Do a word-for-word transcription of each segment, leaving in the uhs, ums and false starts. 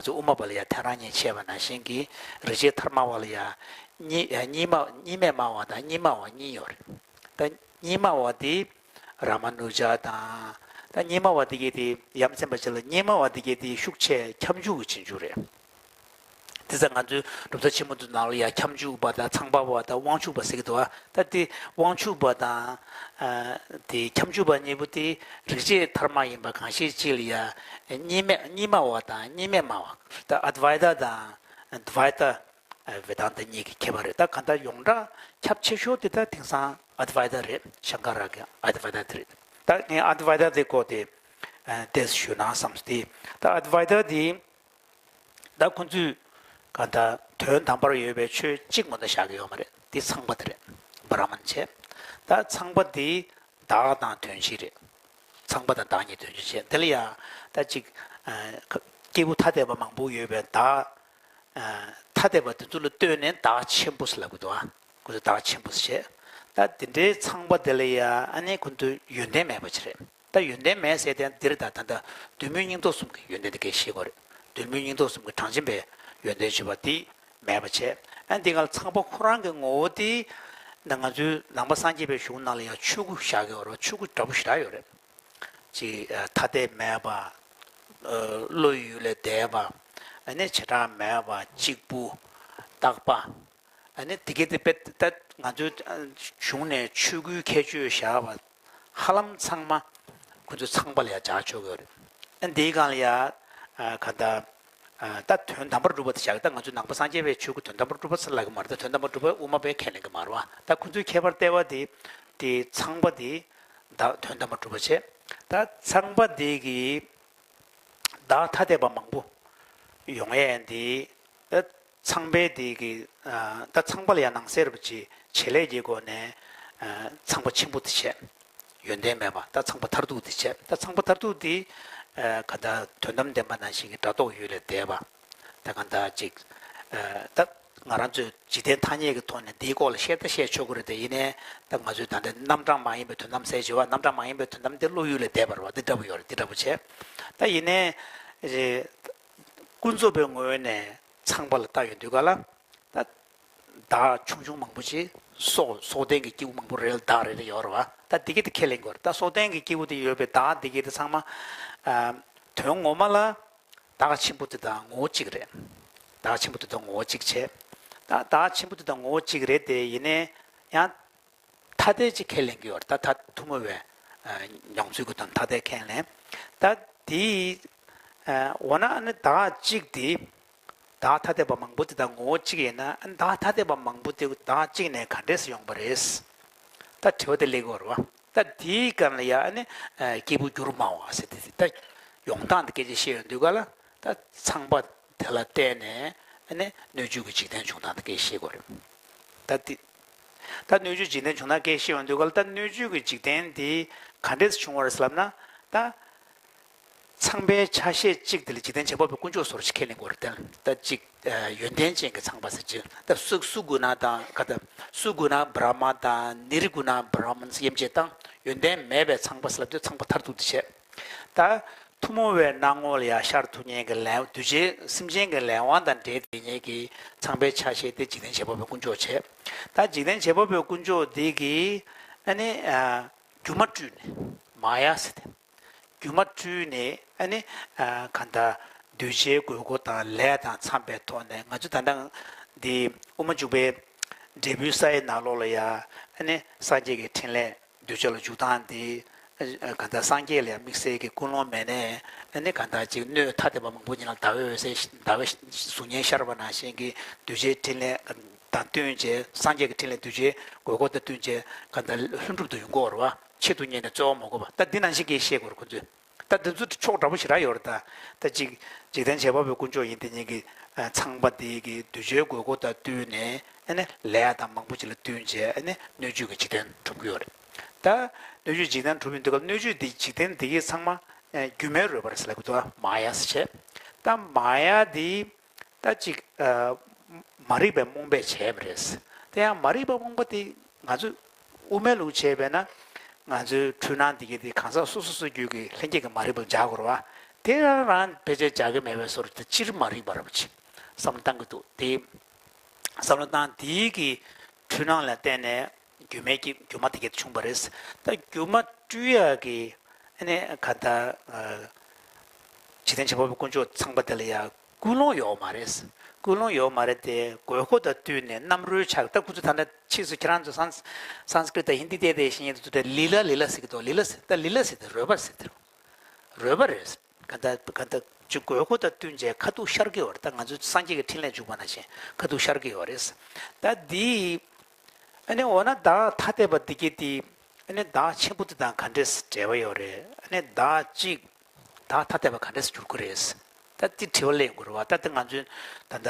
ཚོ་དབུ་མ་པ་ལ་ཡང་ཐལ་རང་གཉིས་ཕྱེ་བ་ནང་བཞིན་གྱི་རིག་བྱེད་ཐ་མལ་པ་ལ་ཡང་གཉིས་ཨ་གཉིས་སྨྲ་གཉིས་མེད་སྨྲ་བ་དང་གཉིས་སྨྲ་བ་གཉིས་ཡོད་རེད། ད་གཉིས་སྨྲ་བ་དེ་ར་མ་ནུ་ཛ་དང་། ད་གཉིས་སྨྲ་བ་དེ་གའི་དེ་ཡ་མཚན་པ་ཅིག་ལ་གཉིས་སྨྲ་བ་དེ་གའི་དེ་ཤུགས་ཆེ་ཁྱབ་འཇུག་གི་རྗེས་འཇུག་རེད། དེ་ཚོ་ང་ཚོའི་གྲུབ་མཐའ་ཆེན་མོ་ཚོའི་ནང་ལ་ཡང་ཁྱབ་འཇུག་པ་དང་ཚངས་པ་པ་དང་དབང་ཕྱུག་པ་ཟེར་གྱི་འདུག་བ། ད་དེ་དབང་ཕྱུག་པ་དང་ཨ་དེ་ཁྱབ་འཇུག་པ་གཉིས་པོ་དེ་རིག་བྱེད་ཐ་མལ་པ་ཡིན་པ་གང་ཤེས་ཅིག་ལ་ཡང་གཉིས་མེད་གཉིས་སྨྲ་བ་དང་གཉིས་མེད་སྨྲ་བ། ད་ཨ་ཏི་ཝེ་ཏ་དང་ཏི་ཝེ་ཏ་ཝེ་དན་ཏ་གཉིས་ཀྱི་ཁྱད་པར་རེད། ད་གང་ལྟར་ཡོངས་གྲགས་ཁྱབ་ཆེ་ཤོས་དེ་ད་དེང་སང་ཨ་ཏི་ཝེ་ཏ་རེད། ཤང་ཀ་ར་གི་ཨ་ཏི་ཝེ་ཏ་དེ་རེད། ད་ངས་ཨ་ཏི་ཝེ་ཏ་དེ་སྐོར་དེ་ཨ་ཏོག་ཙམ་ཞུ་ན་བསམ་སྟེ། ད་ཨ་ཏི་ཝེ་ཏ་དེ་ད་ཁོ་ཚོས་གང་ལྟར་དོན་དམ་པར་ཡོད་པའི་ཆོས་གཅིག་མ་གཏོགས་བཞག་གི་ཡོད་མ་རེད། དེ་ཚངས་པ་དེ་རེད། བྷྲ་མ་ན་བྱས། ད་ཚངས་པ་དེ་བདག་དང་དོན་སྤྱི་རེད། ཚངས་པ་དང་བདག་གཉིས་དོན་སྤྱི་བྱས། དེ་ལ་ཡང་ད་ཅིག་ཨ་སྐྱེས་བུ་ཐ་དད་པ་མང་པོ་ཡོད་པའི་བདག་ཨ་ཐ་དད་པ་དེ་ཚོ་ལ་ལྟོས་ནས་བདག་ཆེན་པོ་ཟེར་ལབ་ཀྱི་འདུག་ཨ། ཁོ་ཚོ་བདག་ཆེན་པོ་ཟེར་བྱས། ད་དེ་འདྲའི་ཚངས་པ་དེ་ལ་ཡང་ཨ་ནི་ཁོ་ཚོ་ཡོན་ཏན་མེད་པ་ཅིག་རེད། ད་ཡོན་ཏན་མེད་ཟེར་དེ་འདིར་ད་ད་ལྟ་གདོད་མའི་སྙིང་སྟོབས་གསུམ་གྱི་ཡོན་ཏན་དེ་སྐད་བཤད་དགོས་རེད། གདོད་མའི་སྙིང་སྟོབས་གསུམ་གྱི་གྲངས་ཅན་པའི་ཡོན་ཏན་ཞེས་པ་དེ་མེད་པ་བྱས། ཨ་འདི་ག་ལ་ཚངས་པ་ཁོ་རང་གི་ངོ་བོ་དེ་ད་ང་ཚོའི་ནང་པ་སངས་རྒྱས་པའི་གཞུང་ནང་ལ་ཡང་ཆོས་སྐུ་བཞག་གི་ཡོད་རེད། ཆོས་སྐུ་འདྲ་པོ་ཞེ་དྲག་ཡོད་རེད། ཅིག་ཐ་དད་མེད་པ། བློ་ཡུལ་ལས་འདས་པ། ཨ་ནི་བྱེ་བྲག་མེད་པ། གཅིག་པུ། རྟག་པ། ཨ་ནི་དེ་གའི་དེ་དཔེ་ད་ང་ཚོའི་གཞུང་ནས་ཆོས་སྐུའི་ཁྱད་ཆོས་བཞག་པ་ཧ་ལམ་ཚང་མ་ཁོ་ཚོས་ཚངས་པ་ལ་ཡང་སྦྱར་ཆོག་གི་ཡོད་རེད། ཨ་འདིའི་སྒང་ལ་ཡང་ག་ད་ད་དོན་དམ་པར་གྲུབ་པ་དེ་བཞག་གི། ད་ང་ཚོའི་ནང་པ་སངས་རྒྱས་པའི་ཆོས་སྐུ་དོན་དམ་པར་གྲུབ་པ་ཟེར་ལབ་གི་མ་རེད། ད་དོན་དམ་པར་གྲུབ་པ་དབུ་མ་པས་ཁས་ལེན་གི་མ་རེད་བ། ད་ཁོ་ཚོའི་ཁྱད་པར་ལྟེ་བ་དེ་དེ་ཚངས་པ་དེ་བདག་དོན་དམ་པར་གྲུབ་པ་བྱས། ད་ཚངས་པ་དེ་གི་བདག་ཐ་དད་པ་མང་པོ་ཡོང་ཡས་འདི། ད་ཚངས་པའི་དེ་གི་ད་ཚངས་པ་ལ་ཡང་ནང་གསེས་རུ་ཅིག་བྱེད་ལས་ཀྱི་སྒོ་ནས་ཚངས་པ་ཆེན་པོ་དེ་བྱས། ཡོན་ཏན་མེད་པ། ད་ཚངས་པ་མཐར་ཐུག་དེ་བྱས། ད་ཚངས་པ་མཐར་ཐུག་དེ་ག་ད་དོན་དམ་བདེན་པ་ནང་བཞིན་གྱི་སྒྲ་རྟོག་ཡུལ་ལས་འདས་པ། ད་ག་ད་ཅིག་ད་ང་རང་ཚོས་འཇིག་རྟེན་ཐ་སྙད་ཀྱི་ཐོག་ནས་འདིའི་སྐོར་ལ་བཤད་ད་བཤད་ཆོག་གི་རེད་དེ། ཡིན་ནའི་ད་ང་ཚོས་ད་ལྟ་རྣམ་གྲངས་མ་ཡིན་པའི་དོན་དམ་ཟེར་བྱས་པ། རྣམ་གྲངས་མ་ཡིན་པའི་དོན་དམ་དེ་བློ་ཡུལ་ལས་འདས་པ་རེད་བ། འདི་འདྲ་པོ་ཡོད་རེད། འདི་འདྲ་པོ་བྱས། ད་ཡིན་ནའི་ཀུན་རྫོབ་པའི་ངོས་ནས་ཚངས་པ་ལ་ལྟ་ཡོང་དུས་ག་ལ། ད་བདག་ཆུང་ཆུང་མང་པོ་ཅིག་སྲོག་སྲོག་ལྡན་གྱི་སྐྱེས་བུ་མང་པོ་རེ་ལ་བདག་རེ་རེ་ཡོད་རེད་བ། ད་འདི་གི་དེ་ཁས་ལེན་དགོས་རེད། ད་སྲོག་ལྡན་གྱི་སྐྱེས་བུ་དེ་ཡོད་པའི་བདག་འདི་གི་དེ་ཚང་མ་དོན་ངོ་མ་ལ་བདག་ཆེན་པོ་དེ་དང་ངོ་བོ་གཅིག་རེད། བདག་ཆེན་པོ་དེ་དང་ངོ་བོ་གཅིག་བྱས། ད་བདག་ཆེན་པོ་དེ་དང་ངོ་བོ་གཅིག་རེད་དེ། ཡིན་ནའི་ཡང་ཐ་དད་ཅིག་ཁས་ལེན་གྱི་ཡོད་རེད། ད་ད་ཐུན་མོང་བའི་ཨ་མྱོང་ཚུལ་གྱི་དོན་ཐ་དད་ཁས་ལེན། ད་དེའི་ཨ་འོ་ན་ཨ་ནི་བདག་གཅིག་དེ། བདག་ཐ་དད་པ་མང་པོ་དེ་དང་ངོ་བོ་གཅིག་ཡིན་ན། ཨ་ནི་བདག་ཐ་དད་པ་མང་པོ་དེ་བདག་གཅིག་ནས་ག་འདྲས་སུ་ཡོང་པ་རེད། ད་དྲི་བ་དེ་སླེབས་ཀྱི་ཡོད་རེད་བ། ད་དེའི་སྒང་ལ་ཡང་ཨ་ནི་ཨ་སྐྱེས་བུ་འགྱུར་མང་བ་ཟེར་དེ། ད་ཡོང་སྟངས་དེ་སྐད་ཆ་བཤད་ཡོང་དུས་ག་ལ། ད་ཚངས་པ་དེ་ལ་བརྟེན་ནས་ཨ་ནི་སྣོད་བཅུད་ཀྱི་འཇིག་རྟེན་བྱུང་སྟངས་དེ་སྐད་བཤད་དགོས་རེད། ད་དེ་ད་སྣོད་བཅུད་འཇིག་རྟེན་བྱུང་སྟངས་སྐད་བཤད་ཡོང་དུས་ག་ལ། ད་སྣོད་བཅུད་ཀྱི་འཇིག་རྟེན་དེ་ག་འདྲས་སུ་བྱུང་བ་རེད་ཟེར་ལབ་ན། ད་ཚངས་པའི་ཆ་ཤས་གཅིག་དེ་ལ་འཇིག་རྟེན་བྱེད་པ་པོའི་དཀོན་མཆོག་ཟེར་ཞིག་ཁས་ལེན་དགོས་རེད། ད་ད་གཅིག་ཡོན་ཏན་ཅན་གྱི་ཚངས་པ་ཟེར་གྱི། ད་སུ་སུ་གུ་ན་དང་ག་ད་སུ་གུ་ན་བྷྲ་མ་དང་ནིར་གུ་ན་བྷྲ་མ་ན་ཟེར་དབྱེ་འབྱེད་དང་། ཡོན་ཏན་མེད་པའི་ཚངས་པ་ཟེར་ལབ་དུས་ཚངས་པ་མཐར་ཐུག་དེ་བྱས། ད་ཐུན་མོང་བའི་སྣང་ངོ་ལ་ཡང་ཤར་ཐུབ་མཁན་གྱི་ལས། གདུལ་བྱའི་སེམས་ཅན་གྱི་ལས་དབང་དང་འབྲེལ་བསྡད་མཁན་གྱི་ཚངས་པའི་ཆ་ཤས་དེ་འཇིག་རྟེན་བྱེད་པ་པོའི་དཀོན་མཆོག་བྱས། ད་འཇིག་རྟེན་བྱེད་པ་པོའི་དཀོན་མཆོག་འདི་གིས་ཨ་ནི་ཨ་སྒྱུ་མ་སྤྲུལ་ནས། མ་ཡ་ཟེར་ཏེ། སྒྱུ་མ་སྤྲུལ་ནས་ཨ་ནི་ཨ་གང་ལྟར་གདུལ་བྱའི་དགོས་མཁོ་དང་ལས་དང་འཚམས་པའི་ཐོག་ནས། ང་ཚོ་ད་ལྟ་འདི་དབུ་མ་འཇུག་པའི་འབྲས་བུའི་ས་ཡི་ནང་ལོགས་ལ་ཡང་ཨ་ནི་སངས་རྒྱས་ཀྱི་ཕྲིན་ལས་གདུལ་བྱ་ལ་འཇུག་སྟངས་འདི། ཨ་གང་ལྟར་སངས་རྒྱས་ལ་ཡང་དམིགས་བསལ་གྱི་ཀུན་སློང་མེད་ནས། ཨ་ནི་གང་ལྟར་ཅིག་སྣོད་ཐ་དད་པ་མང་པོ་ཉིད་ལ་ཟླ་བའི་འོད་ཟེར། ཟླ་བའི་གཟུགས་བརྙན་ཤར་བ་ནང་བཞིན་གྱི་གདུལ་བྱའི་ཕྲིན་ལས་དང་བསྟུན་བྱས། སངས་རྒྱས་ཀྱི་ཕྲིན་ལས་གདུལ་བྱའི་དགོས་མཁོ་དང་བསྟུན་བྱས་གང་ལྟར་ལྷུན་གྲུབ་ཏུ་ཡོང་གི་ཡོད་རེད་བ། ཆེད་དུ་གཉེར་ནས་རྩོལ་བ་མ་དགོས་པ། ད་འདི་ནང་བཞིན་གྱི་བཤད་དགོས་རེད་ཁོ་ཚོས། ད་འདི་ཚོ་ཕྱོགས་འདྲ་པོ་ཞེ་དྲག་ཡོད་རེད། ད་ད་ཅིག་འཇིག་རྟེན་བྱེད་པ་པོའི་དཀོན་མཆོག་ཡིན་དེ་ཉིད་ཀྱི་ཨ་ཚངས་པ་དེ་གི་གདུལ་བྱའི་དགོས་མཁོ་དང་བསྟུན་ནས། ཨ་ནི་ལས་དང་མང་པོ་ཅིག་ལ་བསྟུན་བྱས། ཨ་ནི་སྣོད་བཅུད་ཀྱི་འཇིག་རྟེན་གྲུབ་ཀྱི་ཡོད་རེད། ད་སྣོད་བཅུད་འཇིག་རྟེན་གྲུབ་ཡོང་དུས་སྐབས་སྣོད་བཅུད་འདི་འཇིག་རྟེན་འདི་གི་ཚང་མ་ཨ་སྒྱུ་མའི་རོལ་པ་རེད་ཟེར་ལབ་ཀྱི་འདུག་ཨ། མ་ཡ་ཟེར་བྱས། ད་མ་ཡ་འདི་ད་ཅིག་ཨ་མ་རིག་པའི་རྨོངས་པས་བྱས་པ་རེད། དེ་ཡང་མ་རིག་པའི་རྨོངས་པ་དེ་ང་ཚོས་དབུ་མའི་ལུགས་བྱས་པས་ན། ང་ཚོའི་འཁྲུལ་སྣང་འདི་གའི་དེ་གང་ཟག་སོ་སོ་སོ་རྒྱུད་ཀྱི་ལྷན་སྐྱེས་ཀྱི་མ་རིག་པ་ལ་སྦྱར་དགོས་རེད་བ། དེ་རང་རང་ཕལ་ཆེར་སྦྱར་གི་མེད་པའི་བཟོ་འདྲ་དེ་སྤྱིར་མ་རིག་པ་ར་བ་ཅིག་བསམ་བློ་བཏང་གི་འདུག་དེ་བསམ་བློ་བཏང་དེའི་གི་འཁྲུལ་སྣང་ལ་བརྟེན་ནས་སྒྱུ་མའི་སྐྱེ་སྒྱུ་མ་དེ་གས་བྱུང་བ་རེད། ད་སྒྱུ་མ་སྤྲུལ་ཡག་གི་ཨ་ནི་ག་ད། འཇིག་རྟེན་བྱེད་པ་པོའི་དཀོན་མཆོག་ཚངས་པ་དེ་ལ་ཡང་ཀུན་སློང་ཡོད་མ་རེད། ཀུན་སློང་ཡོད་མ་རེད་དེ། དགོས་མཁོ་དང་བསྟུན་ནས་རྣམ་རོལ་ཆགས། ད་ཁོ་ཚོ་ད་ལྟ་ཕྱིས་སུ་ཁྱེད་རང་ཚོ་སན་སན་སྐྲིད་དང་ཧིན་དི་བལྟས་བལྟས་ཤེས་མཁན་དེ་ཚོ་ད་ལི་ལ་ལི་ལ་ཟེར་གི་འདུག་ལི་ལ་ཟེར། ད་ལི་ལ་ཟེར་དེ་རོལ་པ་ཟེར་དེ། རོལ་པ་རེད། ག་ད་ག་ད་ཅིག་དགོས་མཁོ་དང་བསྟུན་བྱས་ཁ་ཐུག་ཤར་གི་ཡོད་རེད། ད་ང་ཚོ་སངས་རྒྱས་ཀྱི་འཕྲིན་ལས་འཇུག་པ་ནང་བཞིན་ཁ་ཐུག་ཤར་གི་ཡོད་རེད། ད་འདི་ཨ་ནི་འོ་ན་བདག་ཐ་དད་པ་འདི་གྱད་དེ་ཨ་ནི་བདག་ཆེན་པོ་དེ་དང་ག་འདྲས་འབྲེལ་བ་ཡོད་རེད། ཨ་ནི་བདག་གཅིག་བདག་ཐ་དད་པ་ག་འདྲས་འགྱུར་གི་རེད། ད་འདི་དྲི་བ་སླེབས་ཡོང་གི་རེད་བ། ད་འདི་ང་ཚོའི་ད་ལྟ་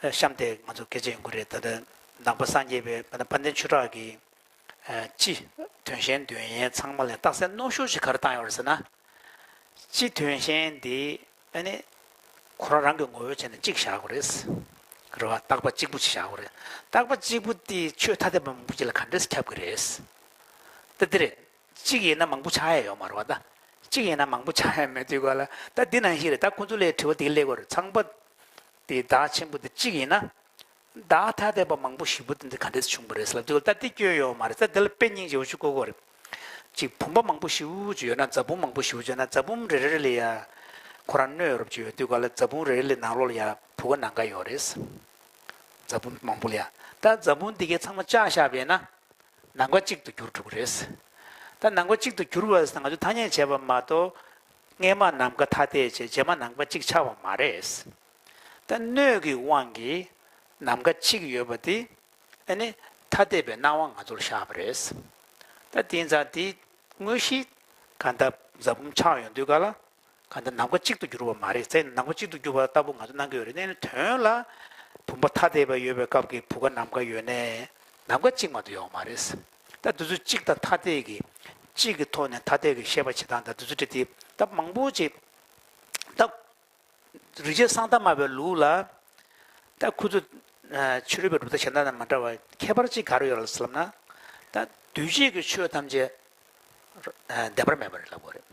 གཤམ་དེ་ང་ཚོ་སྐད་ཆ་ཡོང་གི་རེད། ད་ལྟ་ནང་པ་སངས་རྒྱས་པའི་དཔལ་ལྡན་ཆོས་གྲགས་ཀྱིས་སྤྱི་དོན་གཞན་དོན་ཡན་ཚང་མ་ལས་རྟགས་གསལ་རྣོ་ཤོས་ཤིག་ག་རེ་བཏང་ཡོད་རེད་ཟེར་ན། སྤྱི་དོན་གཞན་འདི་ཨ་ནི་ཁོ་རང་རང་གི་ངོ་བོའི་ཆ་ནས་གཅིག་བཞག་དགོས་རེད། རེད་བ། རྟག་པ་གཅིག་པུ་ཅིག་བཞག་དགོས་རེད། རྟག་པ་གཅིག་པུ་དེ་ཆོས་ཐ་དད་པ་མང་པོ་ཅིག་ལ་ག་འདྲས་ཁྱབ་ཀྱི་རེད། ད་འདི་རེད། གཅིག་ཡིན་ན་མང་པོ་ཆགས་ཡ་ཡོད་མ་རེད་བ། ད་གཅིག་ཡིན་ན་མང་པོ་ཆགས་ཡ་མེད་དུས་ག་ལ་ད་འདི་ནང་བཞིན་རེད། ད་ཁོ་ཚོ་ལ་དྲི་བ་དེ་གས་སླེབས་ཀྱི་རེད། ཚངས་པ་དེ་བདག་ཆེན་པོ་དེ་གཅིག་ཡིན་ན། བདག་ཐ་དད་པ་མང་པོ་ཞེ་པོ་དེ་འདྲ་ག་འདྲས་བྱུང་བ་རེད་ཟེར་ལབ་དུས་ད་འདི་སྐྱོན་ཡོད་མ་རེད། ད་འདི་ལ་དཔེ་སྙིང་རྗེ་པོ་ཞིག་བཀོད་དགོས་རེད། ཅིག་བུམ་པ་མང་པོ་ཞེ་པོ་ཅིག་ཡོད་ན། རྫ་བུམ་མང་པོ་ཞེ་པོ་ཅིག་ཡོད་ན། རྫ་བུམ་རེ་རེ་ལ་ཡ་ཁོ་རང་སྣོད་ཡོད་རབས་ཅིག་ཡོད་དུས་ག་ལ་རྫ་བུམ་རེ་རེ་ལ་ནང་ལོགས་ལ་ཡ་བུ་ག་ནམ་མཁའ་ཡོད་རེད། རྫ་བུམ་མང་པོ་ལ་ཡ། ད་རྫ་བུམ་འདི་གས་ཚང་མ་བཅག་བཞག་པས་ན་ནམ་མཁའ་གཅིག་ཏུ་འགྱུར་འགྲོ་གི་རེད། ད་ནམ་མཁའ་གཅིག་ཏུ་འགྱུར་བ་ཟེར་ན་ང་ཚོས་ཐ་སྙད་བྱས་པ་མ་གཏོགས་སྔས་མ་ནམ་མཁའ་ཐ་དད་བྱས་རྗེས་མ་ནམ་མཁའ་གཅིག་ཆགས་པ་མ་རེད། ད་སྣོད་ཀྱི་དབང་གིས་ནམ་མཁའ་གཅིག་ཡོད་པ་དེ་ཨ་ནི་ཐ་དད་པའི་སྣང་བ་ང་ཚོར་ཤར་བ་རེད། ད་དེ་ཡིན་ཙང་དེ་དངོས་གཞི་ག་ད་རྫ་བུམ་ཆགས་ཡོང་དུས་ག་ལ་ག་ད་ནམ་མཁའ་གཅིག་ཏུ་གྱུར་པ་མ་རེད། ཟེར་ནམ་མཁའ་གཅིག་ཏུ་གྱུར་པ་ལྟ་བུ་ང་ཚོ་སྣང་གི་ཡོད་རེད། ཨ་ནི་དོན་ལ་བུམ་པ་ཐ་དད་པ་ཡོད་པའི་སྐབས་ཀྱི་བུ་ག་ནམ་མཁའ་ཡོད་ནའི་ནམ་མཁའ་གཅིག་མ་གཏོགས་ཡོད་མ་རེད། ད་དེ་ཚོ་གཅིག་དང་ཐ་དད་ཀྱི་གཅིག་གི་ཐོག་ནས་ཐ་དད་ཀྱི་ཤེས་པ་བྱེད་སྟངས་དང་དེ་ཚོ་འདྲ་དེ་ད་མང་པོ་ཅིག་ད། རིག་བྱེད་གསང་བདག་སྨྲ་བའི་ལུགས་ལ། ད་ཁོ་ཚོ་ཕྱི་རོལ་པའི་གྲུབ་མཐའ་གཞན་དག་དང་མ་འདྲ་བར་ཁྱད་པར་གཅིག་ག་རེ་ཡོད་ལ་ཟེར་ལབ་ན། ད་འདུས་བྱས་ཀྱི་ཆོས་ཐམས་ཅད་བདེན་པར་མེད་པ་རེད་ལབ་དགོས་རེད།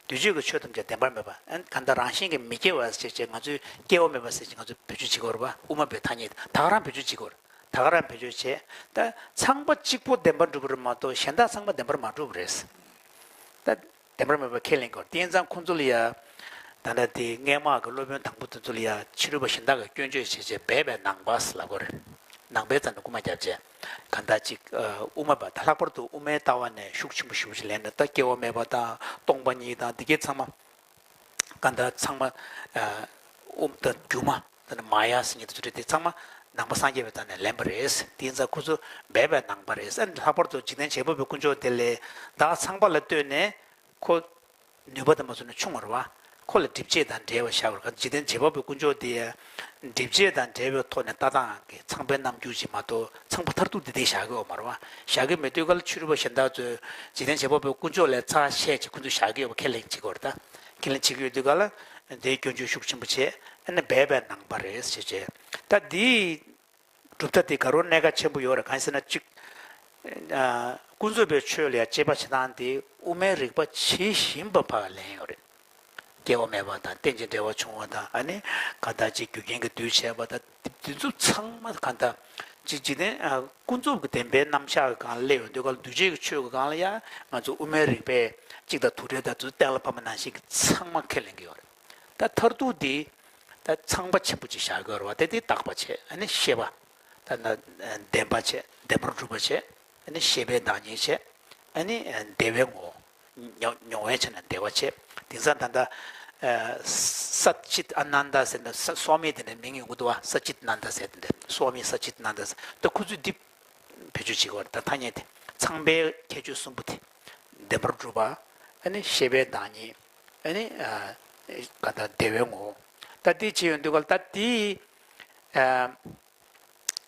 འདུས་བྱས་ཀྱི་ཆོས་ཐམས་ཅད་བདེན་པར་མེད་པ། ཨན་གང་ལྟར་རང་བཞིན་གྱིས་མི་སྐྱེ་བ་ཟེར་བྱས་ང་ཚོས་སྐྱེ་བ་མེད་པ་ཟེར་བྱས་ང་ཚོས་བེད་སྤྱོད་བྱེད་ཀྱི་ཡོད་རེད་པ། དབུ་མ་པའི་ཐ་སྙད་ད་ག་རང་བེད་སྤྱོད་བྱེད་ཀྱི་ཡོད་རེད། ད་ག་རང་བེད་སྤྱོད་བྱས། ད་ཚངས་པ་གཅིག་པོ་བདེན་པར་གྲུབ་པ་རེད་མ་གཏོགས་གཞན་དག་ཚང་མ་བདེན་པར་མ་གྲུབ་པ་རེད། ད། བདེན་པར་མེད་པ་ཁས་ལེན་དགོས། དེ་ཡིན་ཙང་ཁོང་ཚོ་ལ་ཡ། ད་ལྟ་དེ་སྔས་མ་གི་སློབ་དཔོན་དང་པོ་དེ་ཚོ་ལ་ཡ་ཕྱི་རོལ་པ་གཞན་དག་གིས་སྐྱོན་བརྗོད་བྱས་བྱས་སྦས་པའི་ནང་པ་ཟེར་ལབ་དགོས་རེད། ནང་པའི་རྩ་ནས་རྐུ་མ་བརྒྱབ་བྱས། གང་ལྟར་ཅིག་དབུ་མ་པ་ད་ལྷག་པར་དུ་དབུ་མའི་ལྟ་བ་ནས་ཤུགས་ཆེན་པོ་ཞེ་པོ་ཅིག་ལེན་ནས་ད་སྐྱེ་བ་མེད་པ་དང་སྟོང་པ་ཉིད་དང་འདི་གས་ཚང་མ། གང་ལྟར་ཚང་མ། དབུ་མ་དང་སྒྱུ་མ། ད་ནི་མ་ཡ་ཟེར་མཁན་དེ་ཚོ་རེད། དེ་ཚང་མ་ནང་པ་སངས་རྒྱས་པའི་རྩ་ནས་ལེན་པ་རེད། དེ་ཡིན་ཙང་ཁོ་ཚོ་སྦས་པའི་ནང་པ་རེད། ཨ་ནི་ལྷག་པར་དུ་འཇིག་རྟེན་བྱེད་པ་པོའི་དཀོན་མཆོག་དེ་ལས་བདག་ཚངས་པ་ལ་ལྟོས་ནས་ཁོ་ནུས་པ་དང་མ་བཟུང་ནས་ཆུང་བ་རེད་བ། ཁོ་ལ་སྒྲིབ་བྱེད་དང་བྲལ་བ་བཞག་པར་ག་འཇིག་རྟེན་བྱེད་པ་པོའི་དཀོན་མཆོག་དེ་སྒྲིབ་བྱེད་དང་བྲལ་བའི་ཐོག་ནས་ལྟ་སྟངས་ཀྱི་ཚངས་པའི་རྣམ་འགྱུར་ཅིག་མ་གཏོགས་ཚངས་པ་མཐར་ཐུག་དེ་དེ་བཞག་གི་ཡོད་མ་རེད་བ། བཞག་གི་མེད་དུས་ག་ལ་ཕྱི་རོལ་པ་གཞན་དག་ཚོས་འཇིག་རྟེན་བྱེད་པ་པོའི་དཀོན་མཆོག་ལས་རྩ་ཆེ་ཅིག་ཁོ་ཚོས་བཞག་གི་ཡོད་པ་ཁས་ལེན་བྱེད་ཀྱི་ཡོད་རེད་ད། ཁས་ལེན་བྱེད་ཀྱི་ཡོད་དུས་ག་ལ་དེའི་སྐྱོན་བརྗོད་ཤུགས་ཆེན་པོ་བྱས། ཨ་ནི་སྦས་པའི་ནང་པ་རེད་ཟེར་བྱས། ད་འདིའི་གྲུབ་མཐའ་དེ་ག་རུ་གནད་འགག་ཆེན་པོ་ཡོད་རེད། གང་ཡིན་ཟེར་ན་གཅིག་ཀུན་རྫོབ་པའི་ཆོས་ལ་ཡང་དཔྱད་པ་བྱེད་སྟངས་དེ་དབུ་མའི་རིགས་པ་ཇི་བཞིན་པ་ཕར་ལེན་ཡོད་རེད། སྐྱེ་བ་མེད་པ་དང་རྟེན་ཅིང་འབྲེལ་བར་འབྱུང་བ་དང་། ཨ་ནི་གང་ལྟར་ཅིག་རྒྱུ་རྐྱེན་གྱིས་འདུས་བྱས་པ་དང་། དེ་ཚོ་ཚང་མ་གང་ལྟར་ཅིག་འཇིག་རྟེན་ཀུན་རྫོབ་ཀྱི་བདེན་པའི་རྣམ་གཞག་གི་སྒང་ལ་སླེབས་ཡོང་དུས་ག་ལ་འདུས་བྱས་ཀྱི་ཆོས་ཀྱི་སྒང་ལ་ཡང་ང་ཚོ་དབུ་མའི་རིགས་པས་གཅིག་དང་དུ་བྲལ་དང་དུ་གཏན་ལ་ཕབ་པ་ནང་བཞིན་གྱི་ཚང་མ་ཁས་ལེན་གྱི་ཡོད་རེད། ད་མཐར་ཐུག་འདི་ད་ཚངས་པ་ཆེན་པོ་ཅིག་བཞག་གི་ཡོད་རེད་བ། དེ་དེ་རྟག་པ་བྱས། ཨ་ནི་ཤེས་པ། ད་ན་བདེན་པ་བྱས། བདེན་པར་གྲུབ་པ་བྱས། ཨ་ནི་ཤེས་པའི་བདག་ཉིད་བྱས། ཨ་ནི་བདེ་བའི་ངོ་། མྱོང་མྱོང་བའི་ཆ་ནས་བདེ་བ་བྱས། དེང་སང་ད་ལྟ་ས་ཅིད་ཨ་ནན་ད་ཟེར་ནས་ས་སོ་མི་དེ་འདྲའི་མིང་ཡོང་གི་འདུག་བ། ས་ཅིད་ནན་ད་ཟེར་དེ་འདྲ། སོ་མི་ས་ཅིད་ནན་ད་ཟེར། ད་ཁོ་ཚོས་འདི་བེད་སྤྱོད་བྱེད་ཀྱི་ཡོད་རེད། ད་ཐ་སྙད་དེ་ཚངས་པའི་ཁྱད་ཆོས་གསུམ་པོ་དེ། བདེན་པར་གྲུབ་པ། ཨ་ནི་ཤེས་པའི་བདག་ཉིད། ཨ་ནི་ག་ད་བདེ་བའི་ངོ་བོ། ད་འདི་བྱེད་ཡོང་དུས་ག་ལ་ད་འདི་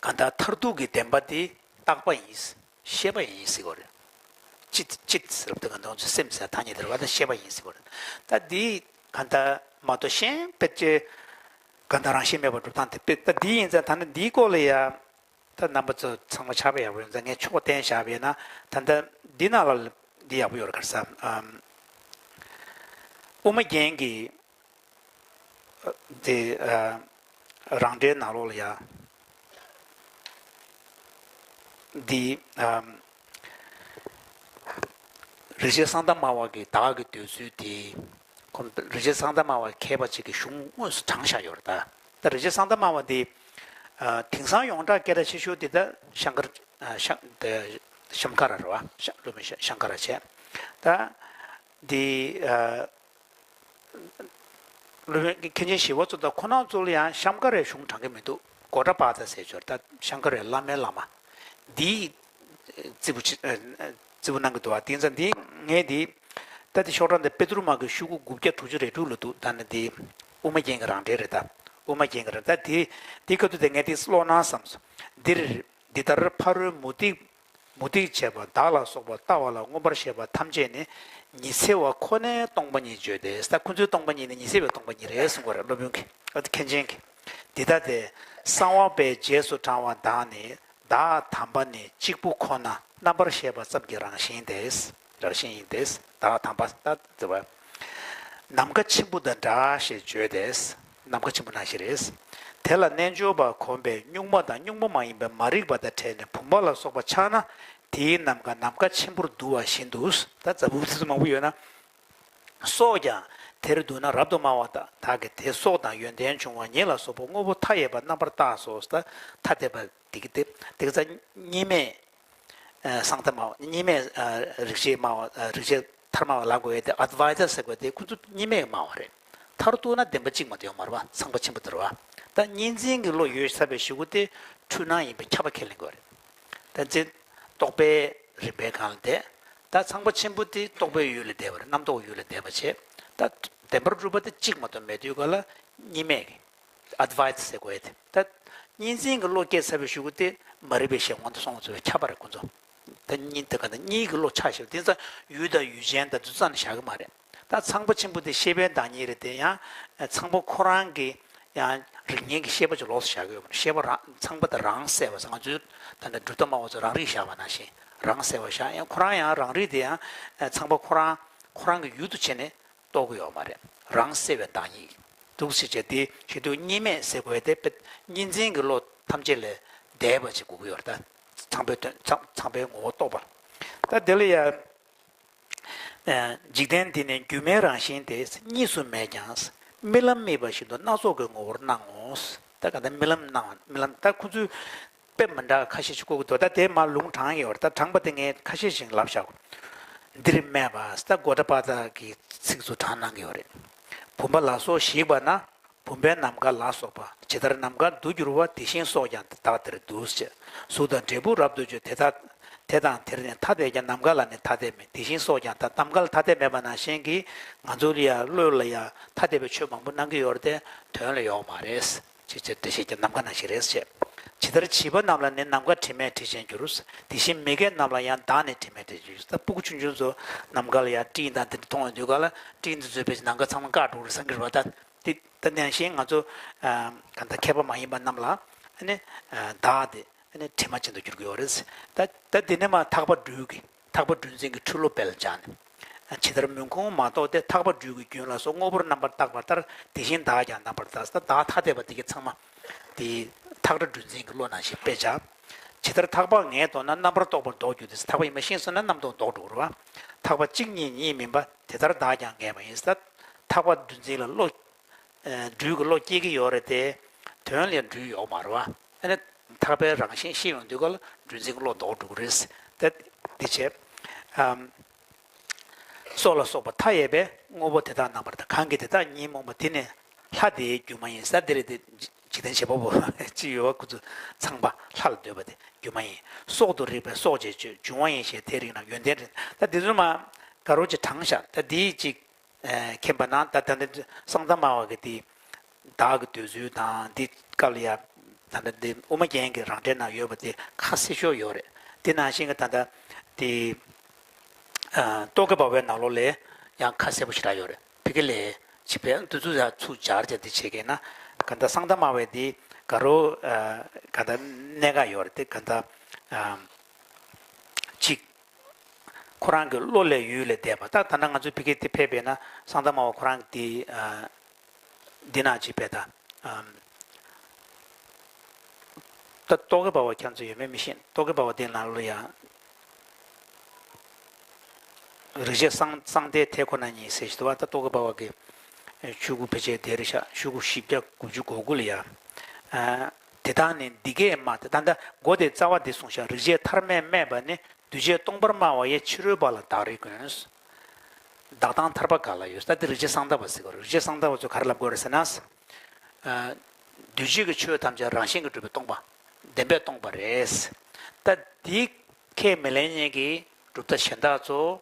ག་ད་མཐར་ཐུག་གི་བདེན་པ་འདི་རྟག་པ་ཡིན། ཤེས་པ་ཡིན་ཟེར་གོ་རེད། ཅིད་ཅིད་ཟེར་བ་དེ་ག་ད་ང་ཚོ་སེམས་ཟེར་ཐ་སྙད་དེ་རེད་བ། ད་ཤེས་པ་ཡིན་ཟེར་གོ་རེད། ད་འདི་ག་ད་མ་གཏོགས་གཞན་ཕལ་ཆེར་ག་ད་རང་བཞིན་མེད་པར་གྲུབ་སྟངས་དེ་དཔེ། ད་འདི་ཡིན་ཙང་ད་ནི་འདིའི་སྐོར་ལ་ཡ། ད་རྣམ་པ་ཚོ་ཚང་མ་ཆགས་པ་ཡག་པོ་ཡོད་ཙང་ངས་ཕྱོགས་བསྟན་བཞག་པ་ཡིན་ན། ད་ལྟ་འདི་ནང་ལ་འདི་ཡག་པོ་ཡོད་རེད། ག་རེ་ཟེར། ཨམ། དབུ་མ་རྒྱན་གྱི་དེ་རང་འགྲེལ་ནང་ལོགས་ལ་ཡ་འདི། རིན་ཆེན་གསང་བདག་སྨྲ་བ་གི་བདག་གི་འདོད་ཚུལ་དེ། ཁོང་རིན་ཆེན་གསང་བདག་སྨྲ་བ་མཁས་པ་ཅིག་གི་གཞུང་དངོས་སུ་དྲངས་བཞག་ཡོད་རེད་ད། ད་རིན་ཆེན་གསང་བདག་སྨྲ་བ་འདི། དེང་སང་ཡོངས་གྲགས་སྐད་གྲགས་ཆེ་ཤོས་འདི་ད་ཤང་ཀར། ཤང་ཤང་ཀ་ར་རེད་བ། ཤང་སློབ་དཔོན་ཤང་ཀ་ར་བྱས། ད་འདི། སློབ་དཔོན་མཁན་ཆེན་ཞི་བ་འཚོ་དང་ཁོ་རང་ཚོ་ལ་ཡང་ཤང་ཀ་རའི་གཞུང་དྲངས་ཀྱི་མི་འདུག་གོ་ཏྲ་པ་ཙ་ཟེར་ཆོག་ད་ཤང་ཀ་རའི་བླ་མའི་བླ་མ། འདིའི་རྩིས་པོ་ཆེ། རྩིས་པོ་གནང་གི་འདུག་བ། དེ་ཙང་འདི་ངས་འདི། ད་འདི་ཤོག་གྲངས་འདི་པེ་ཏྲུ་མ་གི་ཤོག་གུ་དགུ་བརྒྱ་དྲུག་ཅུ་རེ་དྲུག་ལ་འདུག་ད་ནི་འདི་དབུ་མ་རྒྱན་གྱི་རང་འགྲེལ་རེད་ད། དབུ་མ་རྒྱན་གྱི་རང་ད་འདི། འདི་ག་དུས་དེ་ངས་འདི་ཀློག་ན་བསམས་སོང་། འདིར། འདི་ལྟར་ཕ་རོལ་མུ་སྟེགས། མུ་སྟེགས་བྱེད་པ་བདག་ལ་སོགས་པ་ལྟ་བ་ལ་མངོན་པར་ཤེས་པ་ཐམས་ཅད་ནི་ཉི་ཚེ་བ་ཁོ་ནའི་སྟོང་པ་ཉིད་བརྗོད་དེ། ད་ཁོ་ཚོའི་སྟོང་པ་ཉིད་ནི་ཉི་ཚེ་བའི་སྟོང་པ་ཉིད་རེད་གསུང་གི་རེད་སློབ་དཔོན་གྱིས། ཨ་ཏི་མཁན་ཆེན་གྱིས། འདི་ལྟ་སྟེ། གསང་བ་པས་རྗེས་སུ་དྲང་བ་དང་ནི་བདག་དམ་པ་ནི་གཅིག་པུ་ཁོ་ན་རྣམ་པར་ཤེས་པ་ཙམ་གྱི་རང་བཞིན་ཏེ། རང་བཞིན་ཡིན་ཏེ། བདག་དམ་པ་ལྟ་དེ་བ། ནམ་མཁའ་ཆེན་པོ་དང་འདྲ་ཞེས་བརྗོད་དེ། ནམ་མཁའ་ཆེན་པོ་ནང་བཞིན་རེད། དེ་ལ་རྣལ་འབྱོར་པ་གོམས་པས་གཉུག་མ་དང་གཉུག་མ་མ་ཡིན་པའི་མ་རིག་པ་དང་བྲལ་ནས་བུམ་པ་ལ་སོགས་པ་འཆར་ན་དེའི་ནམ་མཁའ་ནམ་མཁའ་ཆེན་པོར་འདུ་བ་བཞིན་དུ། ད་ཛ་བུ་ཚིགས་མང་པོ་ཡོད་ན། སྲོག་ཀྱང་དེར་འདུ་ན་རབ་ཏུ་སྨྲ་བ་དག་གིས་དེ་སྲོག་དང་ཡོན་ཏན་འབྱུང་བ་ཉིད་ལ་སོགས་པ་དངོས་པོ་མཐའ་ཡས་པ་རྣམ་པར་བརྟགས་སོ། ད་ཐ་དད་པ་དེ་གི་དེ་དེ་གི་ཚ་གཉིས་མེད། གསང་བདག་སྨྲ་བ་གཉིས་མེད། རིག་བྱེད་སྨྲ་བ། རིག་བྱེད་མཐར་སྨྲ་བ་ལབ་དགོས་ཡས་དེ་ཨ་ཏི་ཝཱི་ཛ་ཟེར་དགོས་དེ་ཁོ་ཚོ་གཉིས་མེད་སྨྲ་བ་རེད། མཐར་གཏུགས་ན་བདེན་པ་གཅིག་མ་གཏོགས་ཡོད་མ་རེད་བ། ཚངས་པ་ཆེན་པོ་དེ་རེད་བ། ད་གཉིས་འཛིན་གྱི་བློ་ཡོད་ཚར་བའི་གཞུག་གུ་དེ་འཁྲུལ་སྣང་ཡིན་པའི་ཁྱབ་པ་ཁས་ལེན་དགོས་རེད། ད་འཛིན་རྟོག་པའི་རིམ་པའི་སྒང་ལ་བསྡད། ད་ཚངས་པ་ཆེན་པོ་དེ་རྟོག་པའི་ཡུལ་ལ་བསྡད་པ་རེད། རྣམ་རྟོག་ཡུལ་ལ་བསྡད་པ་བྱས། ད་བདེན་པར་གྲུབ་པ་དེ་གཅིག་མ་གཏོགས་མེད་དུས་ག་ལ་གཉིས་མེད་ཀྱི། ཨ་ཏི་ཝཱི་ཛ་ཟེར་དགོས་ཡས་དེ། ད་གཉིས་འཛིན་གྱི་བློ་སྐྱེས་ཚར་བའི་གཞུག་གུ་དེ་མ་རིག་པའི་གཞན་དབང་དུ་སོང་བ་ཚོའི་ཁྱབ་པ་རེད་ཁོ་ཚོ། ད་གཉིས་དེ་ག་ད་གཉིས་ཀྱི་བློ་ཆགས་ཤིག་དེ་ཚོ་ཡུལ་དང་ཡུལ་ཅན་དང་དུ་ཙམ་བཞག་གི་མ་རེད། ད་ཚངས་པ་ཆེན་པོ་དེ་ཤེས་པའི་བདག་ཉིད་རེད་དེ་ཡང་ཚངས་པ་ཁོ་རང་གི་ཡང་རིགས་ངེས་ཀྱི་ཤེས་པ་ཅིག་ལོགས་སུ་བཞག་གི་ཡོད་མ་རེད། ཤེས་པ་རང་ཚངས་པ་དེ་རང་གསལ་བ་ཟེར་ང་ཚོའི་ད་ལྟ་གྲུབ་མཐའ་སྨྲ་བ་ཚོ་རང་རིག་བཞག་པ་ནང་བཞིན་རང་གསལ་བ་བཞག་ཡང་ཁོ་རང་ཡང་རང་རིག་དེ་ཡང་ཚངས་པ་ཁོ་རང་ཁོ་རང་གི་ཡུལ་དུ་བྱས་ནས། རྟོགས་ཀྱི་ཡོད་མ་རེད། རང་གསལ་བའི་བདག་ཉིད། འདུག་ཟེར་བྱས་དེ་བྱེད་དུས་གཉིས་མེད་ཟེར་དགོས་དེ་དཔེ་གཉིས་འཛིན་གྱི་བློ་ཐམས་ཅད་ལས་འདས་པ་ཅིག་དགོས་ཀྱི་ཡོད་རེད་ད། ཚངས་པའི་དོན་ཚངས་ཚངས་པའི་ངོ་བོ་རྟོགས་པ། ད་དེ་ལ་ཡང་། འཇིག་རྟེན་འདི་ནི་སྒྱུ་མའི་རང་བཞིན་ཏེ་གཉིས་སུ་མེད་ཀྱང་རྨི་ལམ་རྨིས་པ་བཞིན་དུ་སྣ་ཚོགས་ཀྱི་ངོ་བོར་སྣང་ངོ་། ད་ག་ད་རྨི་ལམ་སྣང་བ་རྨི་ལམ་ད་ཁོ་ཚོའི། དཔེ་མི་འདྲ་ཁ་ཤས་ཤིག་བཀོད་ཀྱི་འདུག་ད་དེ་མར་ལུང་དྲངས་ཡོད་རེད། ད་དྲངས་པ་དེ་ངས་ཁ་ཤས་ཤིག་ལབ་བཞག་འདིར་སྨྲས་པ་ད་གོ་ཏྲ་པ་ཙ་གི་ཚིག་ཚུར་དྲངས་གནང་གི་ཡོད་རེད། བུམ་པ་ལ་སོགས་ཞིག་པ་ན་བུམ་པའི་ནམ་མཁའ་ལ་སོགས་པ་ཇི་ལྟར་ནམ་མཁར་འདུ་འགྱུར་བ་དེ་བཞིན་སྲོག་ཀྱང་བདག་དེར་འདུ་ཞེས་གཟུགས་དང་འབྲས་བུ་རབ་ཏུ་བརྗོད་དེ་དག་དེ་དང་དེར་ནི་ཐ་དད་ཀྱང་ནམ་མཁའ་ལ་ནི་ཐ་དད་མེད། དེ་བཞིན་སྲོག་ཀྱང་ད་ནམ་མཁའ་ལ་ཐ་དད་མེད་པ་ནང་བཞིན་གྱི་ང་ཚོ་ལ་ཡང་བློ་ལ་ཡང་ཐ་དད་པའི་ཆོས་མང་པོ་གནང་གི་ཡོད་རེད་དེ་དོན་ལ་ཡོད་མ་རེད། ཅེས་བྱས་འགྲེལ་བཤད་ཀྱང་ནམ་མཁའ་ནང་བཞིན་རེད་ཅེས། ཇི་ལྟར་བྱིས་པ་རྣམས་ལ་ནི་ནམ་མཁའ་དྲི་མེད་དྲི་ཅན་འགྱུར། དེ་བཞིན་མི་རྒས་རྣམས་ལ་ཡང་བདག་ནི་དྲི་མེད་དྲི་ཅན་འགྱུར། ད་སྤུ་གུ་ཆུང་ཆུང་ཚོ་ནམ་མཁའ་ལ་ཡང་སྤྲིན་དང་དེ་འདྲ་མཐོང་ཡོང་དུས་ག་ལ་སྤྲིན་དེ་ཚོའི་བེད་ནམ་མཁའ་ཚང་མ་བཀག་འགྲོ་རེད་བསམ་གྱི་རེད་བ། ད་དེ་ད་ནང་བཞིན་ང་ཚོ་གང་ལྟར་མཁས་པ་མ་ཡིན་པ་རྣམས་ལ་ནི་བདག་དེ་ནི་དྲི་མ་ཅན་དུ་འགྱུར་གྱི་ཡོད་རེད། ད་ད་དེ་ནས་མ་ཐག་པ་སྦྲུལ་གྱི། ཐག་པ་སྦྲུལ་འཛིན་གྱི་འཁྲུལ་བློ་སྤེལ་བྱ་ནས། ཇི་ལྟར་མུན་ཁུང་མ་གཏོགས་ཏེ་ཐག་པ་སྦྲུལ་གྱི་རྒྱུན་ལ་སོགས་དངོས་པོར་རྣམ་པར་བརྟགས་པ་ལྟར་དེ་བཞིན་བདག་ཀྱང་རྣམ་པར་བརྟགས། ད་བདག་ཐ་དད་པ་དེ་གའི་ཚང་མ་དེ་ཐག་པ་སྦྲུལ་འཛིན་གྱི་བློ་ནང་བཞིན་སྤེལ་བྱ། ཇི་ལྟར་ཐག་པ་ངེས་རྟོགས་ན་རྣམ་པར་རྟོག་པར་ལྡོག་འགྱུར་ཏེ། ཐག་པ་ཡིན་པ་ཤེས་སོང་ན་རྣམ་རྟོག་ལྡོག་འགྲོ་གི་རེད་བ། ཐག་པ་གཅིག་ཉིད་ཉིད་མིན་པ་དེ་ལྟར་བདག་ཀྱང་ངེས་པ་ཡིན། ད་ཐག་པ་སྦྲུལ་འཛིན་ལ་བློ། སྦྲུལ་གྱི་བློ་སྐྱེ་གི་ཡོད་རེད་དེ། དོན་ལ་སྦྲུལ་ཡོད་མ་རེད་བ། ཨ་ནི་ཐག་པའི་རང་བཞིན་ཤེས་ཡོང་དུས་ག་ལ་སྦྲུལ་འཛིན་གྱི་བློ་ལྡོག་འགྲོ་གི་རེད། ད་འདི་བྱས། ཨམ། སྲོག་ལ་སོགས་པ་མཐའ་ཡས་པའི་དངོས་པོ་དེ་དག་རྣམ་པར་དག་གང་གིས་དེ་དག་ཉོན་མོངས་པ་དེ་ནི་ལྷ་དེའི་སྒྱུ་མ་ཡིན་ས་འདི་རེད་དེ། འཇིག་རྟེན་བྱེད་པ་པོ་ཅི་ཡོད་བ་ཁོ་ཚོ་ཚངས་པ་ལྷ་ལ་འདོད་པ་དེ་སྒྱུ་མ་ཡིན། སྲོག་ཏུ་རིག་པའི་སྲོག་ཅེས་བརྗོད་འབྱུང་བ་ཡིན་ཞེས་དེ་རིག་ན་ཡོན་ཏན་རེད། ད་འདི་ཚོ་མ་དགའ་རོགས་ཅིག་དྲངས་བཞག་ད་འདིའི་ཅིག་མཁྱེན་པ་ན་ད་ད་ལྟ་གསང་བདག་སྨྲ་བ་གི་དེ་བདག་གི་འདོད་ཚུལ་དང་འདི་སྐབས་ལ་ཡ་ད་ལྟ་འདི་དབུ་མ་རྒྱན་གྱི་རང་འགྲེལ་ནང་ཡོད་པ་དེ་ཁ་གསལ་ཤོས་ཡོད་རེད། དེ་ནང་བཞིན་གྱི་ད་ལྟ་དེ་རྟོག་གེ་འབར་བའི་ནང་ལོགས་ལ་ཡང་ཁ་གསལ་པོ་ཞེ་དྲག་ཡོད་རེད། ཕ་གི་ལས་བྱེད་པའི་འདི་ཚོ་ཡང་ཚུར་སྦྱར་བྱས་འདི་བྱེད་མཁན་ན་ག་ད་གསང་བདག་སྨྲ་བའི་འདི་དགའ་རོགས་ག་ད་གནད་འགག་ཡོད་རེད་དེ་ག་ད་གཅིག་ཁོ་རང་གི་བློ་ལས་ཡུལ་ལས་འདས་པ། ད་ད་ལྟ་ང་ཚོའི་ཕ་གི་དེ་ཕེབས་པས་ན་གསང་བདག་སྨྲ་བ་ཁོ་རང་གི་དེ་འདི་ན་ཅིག་ཕེབས་ད། ད་རྟོག་གེ་འབར་བ་ཁྱེད་ཚོ་ཡོད་མེད་མི་ཤེས། རྟོག་གེ་འབར་བ་དེ་ནང་ལོ་ཡ། རིག་བྱེད་གསང་གསང་བདག་དེ་ཁོ་ན་ཉིད་ཟེར་ཞིག་འདུག་བ། ད་རྟོག་གེ་འབར་བ་གི་ཆོས་སྐུ་ཕལ་ཆེར་དེ་རེད་ཤག་ཆོས་སྐུ་བཞི་བརྒྱ་དགུ་བཅུ་གོ་དགུ་ལ་ཡ། དེ་དག་ནི་འདི་སྐད་སྨྲ་སྟེ། ད་ལྟ་མགོ་དེ་རྩ་བ་འདི་གསུངས་ཤག་རིག་བྱེད་ཐར་མས་སྨྲས་པ་ནི། འདུས་བྱས་སྟོང་པར་སྨྲ་བ་ཡི། ཕྱི་རོལ་པ་ལ་བདག་རིག་ཀུན། བདག་དང་ཐར་པ་ག་ལ་ཡོད། ད་འདི་རིག་བྱེད་གསང་བདག་པ་ཟེར་གོ། རིག་བྱེད་གསང་བདག་པ་ཚོས་ག་རེ་ལབ་དགོས་རེད་ཟེར་ན། འདུས་བྱས་ཀྱི་ཆོས་ཐམས་ཅད་རང་བཞིན་གྱིས་གྲུབ་པའི་སྟོང་པ། བདེན་པས་སྟོང་པ་རེད། ད་འདི་ཁས་མི་ལེན་མཁན་གྱི་གྲུབ་མཐའ་གཞན་དག་ཚོ།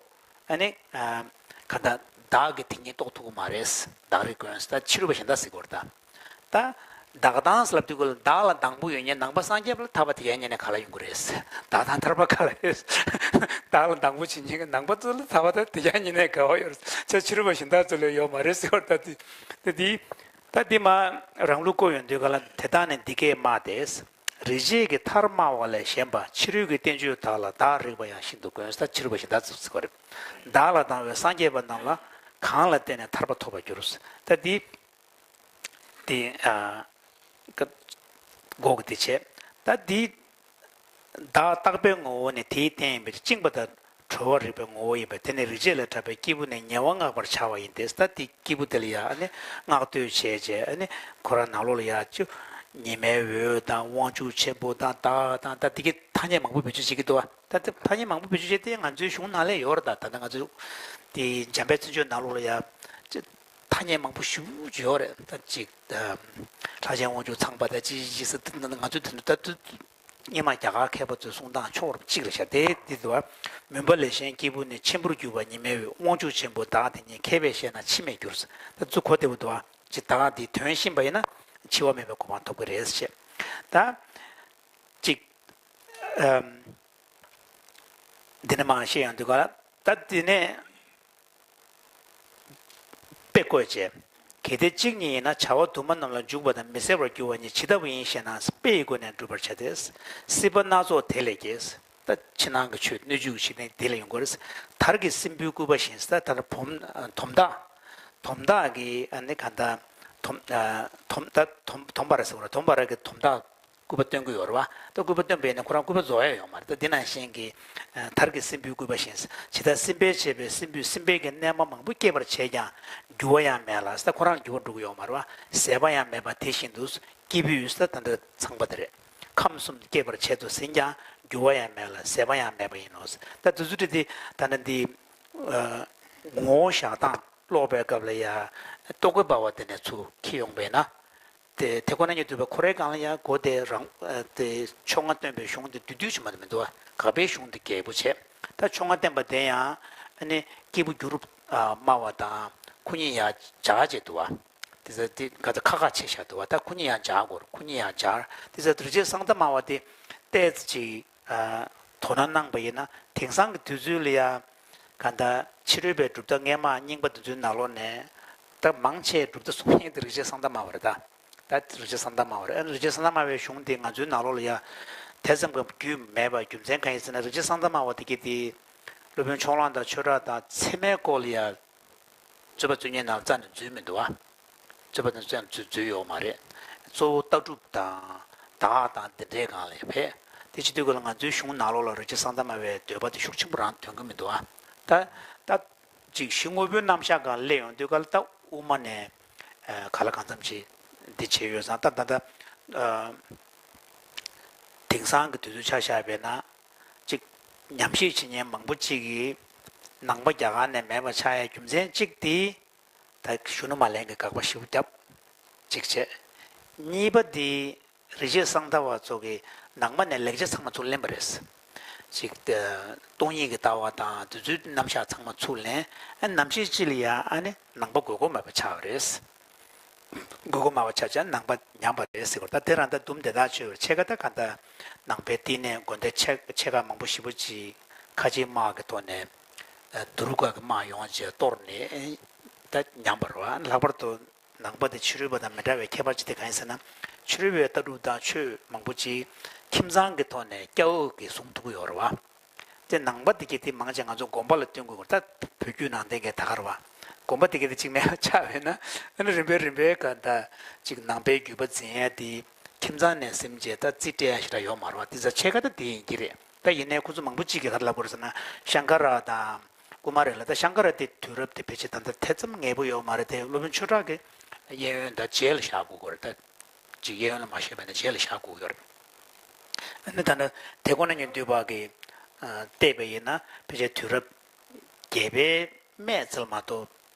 ཨ་ནི། ག་ད་བདག་གིས་དེ་ཉིད་རྟོགས་ཐུབ་ཀྱི་མ་རེད། བདག་རིག་ཀུན་ཟེར་ད་ཕྱི་རོལ་པ་གཞན་དག་ཟེར་དགོས་རེད་ད། ད། བདག་དང་ཟེར་ལབ་དུས་ཀུན་ལ་བདག་ལ་སྡང་པོ་ཡོད་མཁན་ནང་པ་སངས་རྒྱས་པ་ལ་ཐར་པ་དེ་ག་ཉིད་ནས་ག་ལ་ཡོང་གི་རེད། བདག་དང་ཐར་པ་ག་ལ་ཡོད། བདག་ལ་སྡང་པོ་བྱེད་མཁན་གྱི་ནང་པ་ཚོ་ལ་ཐར་པ་ད་དེ་ག་ཉིད་ནས་ག་བ་ཡོད་རེད། ཚེ་ཕྱི་རོལ་པ་གཞན་དག་ཚོ་ལ་ཡོད་མ་རེད་ཟེར་བ་ད་དེ། ད་དེ། ད་དེ་མ་རང་ལུགས་བཀོད་ཡོང་དུས་ག་ལ་དེ་དག་ནི་འདི་སྐད་སྨྲ་སྟེ། རིག་བྱེད་ཀྱི་ཐར་སྨྲ་བ་ལས་གཞན་པ། ཕྱི་རོལ་གྱི་བསྟན་བཅོས་དག་ལ་བདག་རིག་པ་ཡང་ཤིན་ཏུ་དཀོན། ད་ཕྱི་རོལ་པ་གཞན་དག་ཚོ་ཟེར་བ་རེད། བདག་ལ་སྡང་བའི་སངས་རྒྱས་པ་རྣམས་ལ་གང་ལ་བརྟེན་ནས་ཐར་པ་ཐོབ་པར་འགྱུར། ད་འདི། དེ། ཨ། ཀ། འགོག་གི་དེ་བྱས། ད་འདི། བདག་རྟག་པའི་ངོ་བོ་ནི་དེའི་རྟེན་ཡིན་པས། བཅིངས་པ་དང་གྲོལ་བར་རིག་པའི་ངོ་བོ་ཡིན་པས། དེ་ནི་རིག་བྱེད་ལས་གྲགས་པའི་སྐྱེས་བུ་ནི་ཉེ་བར་བསྔགས་པར་བྱ་བ་ཡིན་ཏེ། ད་དེ་སྐྱེས་བུ་དེ་ལ་ཡང་ཨ་ནི་བསྔགས་བསྟོད་བྱས་བྱས་ཨ་ནི་ཁོ་རང་ནང་ལོགས་ལ་ཡང་ཅིག་ཉི་མའི་འོད་དང་དབང་ཕྱུག་ཆེན་པོ་དང་བདག་དང་ད་དེ་གི་ཐ་སྙད་མང་པོ་བེད་སྤྱོད་བྱེད་ཀྱི་འདུག་བ། ད་དེ་ཐ་སྙད་མང་པོ་བེད་སྤྱོད་བྱས་ཏེ་ང་ཚོའི་གཞུང་ནང་ལ་ཡོད་རེད། ད་ད་ལྟ་ང་ཚོའི་དེ་འཇམ་དཔལ་མཚན་བརྗོད་ནང་ལོགས་ལ་ཡང་ཅིག་ཐ་སྙད་མང་པོ་ཞེ་པོ་ཅིག་ཡོད་རེད། ད་ཅིག་ལྷ་ཆེན་དབང་ཕྱུག་ཚངས་པ་དང་ཅི་ཞིག་ཟེར་ཏེ་ང་ཚོའི་དེ་འདྲ་ད་དུ་སྔོན་མ་རྒྱ་གར་མཁས་པ་ཚོའི་གསུང་སྟངས་ཕྱོགས་རིས་གཅིག་རེད་ཤག་དེ་དེ་དུ་བ། མུན་པ་ལས་གཞན་སྐྱེས་བུ་ནི། ཆེན་པོར་གྱུར་པ་ཉི་མའི་འོད། དབང་ཕྱུག་ཆེན་པོ་བདག་དེ་ཉིད། མཁས་པས་བཤད་ན་འཆི་མེད་འགྱུར། ད་ཚུར་གོ་བདེ་པོ་འདུག་བ། ཅི་བདག་འདིའི་དོན་ཤེས་པ་ཡིན་ན་འཆི་བ་མེད་པའི་གོ་འཕང་ཐོབ་ཀྱི་རེད་ཟེར། ད་ཅིག་ཨམ། འདི་ནས་མར་བཤད་ཡོང་དུས་ག་ལ་ད་འདི་ནས། དཔེ་བཀོད་བྱས། གལ་ཏེ་གཅིག་ཉིད་ཡིན་ན། བྱ་བ་དུ་མ་རྣམས་ལ་འཇུག་པ་དང་མི་ཟད་པར་འགྱུར་བ་ཉིད་ཇི་ལྟ་བུ་ཡིན་ཞེ་ན། དཔེ་ཡི་སྒོ་ནས་སྒྲུབ་པར་བྱ་སྟེ། སྲིད་པ་སྣ་ཚོགས་དེ་ལས་སྐྱེས། ད་ཕྱི་ནང་གི་ཆོས་སྣོད་བཅུད་ཀྱི་ཕྱི་ནང་དེ་ལས་ཡོང་གི་རེད། དར་གྱི་སྲིན་བུའི་སྐུད་པ་བཞིན། ད་ལྟ་བུམ་དོམ་དག་དོམ་དག་གི་ཨ་ནི་ག་ད་དོམ་དོམ་ད་དོམ་དོམ་པ་ར་ཟེར་བ་ར། དོམ་པ་ར་གི་དོམ་དག་སྐུད་པ་སྟོན་གྱི་ཡོད་རེད་བ། ད་སྐུད་པ་སྟོན་པས་ནི་ཁོ་རང་སྐུད་པ་རྫོགས་ཡ་ཡོད་མ་རེད། ད་འདི་ནང་བཞིན་གྱི་དར་གྱི་སྲིན་བུའི་སྐུད་པ་བཞིན། ཇི་ལྟར་སྲིན་པོས་བྱས་པའི་སྲིན་བུས་སྲིན་པོའི་གི་སྣལ་མ་མང་པོ་སྐྱེད་པར་བྱས་ཀྱང་འགྱུར་བ་ཡང་མེད་ལ། ད་ཁོ་རང་འགྱུར་བ་འགྲོ་གི་ཡོད་མ་རེད་བ། ཟད་པ་ཡང་མེད་པ་དེ་བཞིན་དུ། སྐྱེས་བུས་ད་ད་འདི་ཚངས་པ་དེ་རེད། ཁམས་གསུམ་སྐྱེད་པར་བྱེད་དུ་ཟིན་ཀྱང་འགྱུར་བ་ཡང་མེད་ལ་ཟད་པ་ཡང་མེད་པ་ཡིན་ནོ། ད་དེ་ཚོ་དེ་དེ་ད་ནི་འདི། ངོ་བོ་བཞག་སྟངས་ཀློག་པའི་སྐབས་ལ་ཡ། རྟོག་གེ་འབར་བ་དེ་ནས་ཚུར་འཁྱེར་ཡོང་པས་ན། དེ་དེ་ཁོ་ན་ཉིད་འདུས་པའི་ཁོ་རའི་སྒང་ལ་ཡང་སྒོ་དེ་རང་། དེ་ཕྱོགས་སྔ་སྟོན་པའི་གཞུང་དེ་བསྡུས་བསྡུས་བྱུང་བ་དེ་མི་འདུག་བ། དགག་པའི་གཞུང་དེ་རྒྱས་པོ་བྱས། ད་ཕྱོགས་སྔ་བསྟན་པ་དེ་ཡང་ཨ་ནི་སྐྱེས་བུ་འགྱུར་སྨྲ་བ་དང་ཁོ་གཉིས་ཡང་སྦྱར་བྱས་འདུག་བ། དེ་ཚ་དེ་ག་ཚ་ཁ་ཁ་བྱས་བཞག་འདུག་བ། ད་ཁོ་གཉིས་ཡང་སྦྱར་དགོས་རེད། ཁོ་གཉིས་ཡང་སྦྱར། དེ་ཚ་རིག་བྱེད་གསང་བདག་སྨྲ་བ་དེ་ཏོག་ཙམ་ཅིག་དོ་སྣང་གནང་པ་ཡིན་ན་དེང་སང་གི་དུས་ཚོད་ལ་ཡང་ག་ད་ཕྱི་རོལ་པའི་གྲུབ་མཐའ་སྔོན་མ་རྙིང་པ་དེ་ཚོའི་ནང་ལོགས་ནས་ད་མང་ཆེ་གྲུབ་མཐའ་གསུང་མཁན་དེ་རིག་བྱེད་གསང་བདག་སྨྲ་བ་རེད་ད། ད་རིག་བྱེད་གསང་བདག་སྨྲ་བ་རེད། ཨ་ནི་རིག་བྱེད་གསང་བདག་སྨྲ་བའི་གཞུང་དེ་ང་ཚོའི་ནང་ལོགས་ལ་ཡ་དེ་ཙམ་གྱི་རྒྱུས་མེད་པ་རྒྱུ་མཚན་གང་ཡིན་ཟེར་ན། རིག་བྱེད་གསང་བདག་སྨྲ་བ་དེ་གི་དེ་སློབ་དཔོན་ཕྱོགས་གླང་དང་ཆོས་གྲགས་དང་ཚད་མའི་སྐོར་ལ་ཡ་རྩོད་པ་རྩོད་མཁན་ནང་རྩ་ནས་འཛུལ་མི་འདུག་བ། རྩོད་པ་དེ་རྩ་ནས་འཛུལ་འཛུལ་ཡོད་མ་རེད། གཙོ་བོ་ལྟ་གྲུབ་དང་བདག་དང་དེ་འདྲའི་སྒང་ལ་ཡ་ཕེབས། དེ་བྱེད་དུས་སྐབས་ལ་ང་ཚོའི་གཞུང་ནང་ལོགས་ལ་རིག་བྱེད་གསང་བདག་སྨྲ་བའི་འདོད་པ་དེ་ཤུགས་ཆེན་པོ་རང་ཐོན་གྱི་མི་འདུག་བ། ད་ད། ཅིག་གཞི་དངོས་པོའི་རྣམ་གཞག་སྒང་སླེབས་ཡོང་དུས་ག་ལ་ད་དབུ་མ་ནས་ག་ལ་གང་འཚམ་ཅིག་འདི་བྱས་ཡོད་ཙང་། ད་ད་ད་དེང་སང་གི་དུས་ཚོད་ཆ་བཞག་པས་ན་ཅིག་ཉམས་ཞིབ་བྱེད་མཁན་མང་པོ་ཅིག་གིས་ནང་པ་རྒྱ་གར་ནས་མེད་པ་ཆགས་ཡའི་རྒྱུ་མཚན་གཅིག་དེ་ད་གཞོན་ནུ་མ་ལེན་གྱི་དགག་པ་ཞེ་པོ་བརྒྱབ་གཅིག་བྱས། གཉིས་པ་དེ། རིག་བྱེད་གསང་བདག་པ་ཚོ་གིས་ནང་པ་ནས་ལེགས་ཆ་ཚང་མ་ཚུར་ལེན་པ་རེད། ཅིག་སྟོང་ཉིད་ཀྱི་ལྟ་བ་དང་དེ་ཚོའི་རྣམ་གཞག་ཚང་མ་ཚུར་ལེན། ཨ་ནམ་ཞིག་ཅིག་ལ་ཡ་ཨ་ནི་ནང་པ་དགོས་མཁོ་མེད་པ་ཆགས་པ་རེད། དགོས་མཁོ་མེད་པ་ཆགས་ཙང་ནང་པ་ཉམས་པ་རེད་ཟེར་གོ། ད་དེ་རང་ད་དུམ་དེ་དག་ཆོད་པ་ཕྱེད་ཀ་ད་ག་ད་ནང་པའི་བསྟི་གནས་དགོན་སྡེ་ཆེ་ཆེ་ཁག་མང་པོ་ཞེ་པོ་ཅིག་ཁ་ཆེའི་དམག་གི་ཐོག་ནས་དུ་རུ་ཁག་གི་དམག་ཡོང་བྱས་གཏོར་ནས་ད་ཉམས་པ་རེད་བ། ལྷག་པར་དུ། ནང་པ་དེ་ཕྱི་རོལ་པ་དང་མི་འདྲ་བའི་ཁྱད་པར་ཅིག་དེ་གང་ཡིན་ཟེར་ན། ཕྱི་རོལ་པའི་ལྟ་གྲུབ་དང་ཆོས་མང་པོ་ཅིག་ཁྱིམ་ཚང་གི་ཐོག་ནས་སྐྱ་བོ་གིས་བཟུང་ཐུབ་ཀྱི་ཡོད་རེད་བ། དེ་ནང་པ་དེ་གས་དེ་མང་ཆེ་ང་ཚོ་དགོན་པ་ལ་བསྟུན་དགོས་ཀྱི་ད་བོད་བརྒྱུད་ནང་བསྟན་གྱི་ད་ག་རེ་བ། དགོན་པ་དེ་གས་དེ་གཅིག་མེད་པ་ཆགས་པས་ན་ཨ་ནི་རིམ་པས་རིམ་པས་ག་ད་གཅིག་ནང་པའི་བརྒྱུད་པ་འཛིན་ཡ་དེ་ཁྱིམ་ཚང་ནས་སེམས་ཅན་ད་རྩིས་སྤྲད་ཡ་ཞིག་ད་ཡོད་མ་རེད་བ། དེ་ཚ་ཕྱེད་ཀ་ད་དེ་ཡིན་གྱི་རེད། ད་ཡིན་ནའི་ཁོ་ཚོ་མང་པོ་གཅིག་གིས་ག་རེ་ལབ་དགོས་རེད་ཟེར་ན་ཤང་ཀ་ར་དང་། ཀུ་མ་རེ་ལ་ད་ཤང་ཀ་ར་དེ་དུས་རབས་དེ་ཕལ་ཆེར་ད་ལྟ་དེ་ཙམ་ངེས་པོ་ཡོད་མ་རེད་དེ། སློབ་དཔོན་ཆོས་གྲགས་ཀྱི་གཡས་གཡོན་དང་རྗེས་ལ་བཞག་དགོས་ཀྱི་རེད་ད། ཅིག་གཡས་གཡོན་ལ་མ་བཞག་པ་ཡིན་ན་རྗེས་ལ་བཞག་དགོས་ཀྱི་ཡོད་རེད། ཨ་ནི་ད་ནི་དེ་ཁོ་ན་ཉིད་འདུས་པ་གིས་བལྟས་པ་ཡིན་ན་ཕལ་ཆེར་དུས་རབས་བརྒྱད་པའི་སྨད་ཙམ་མ་གཏོགས་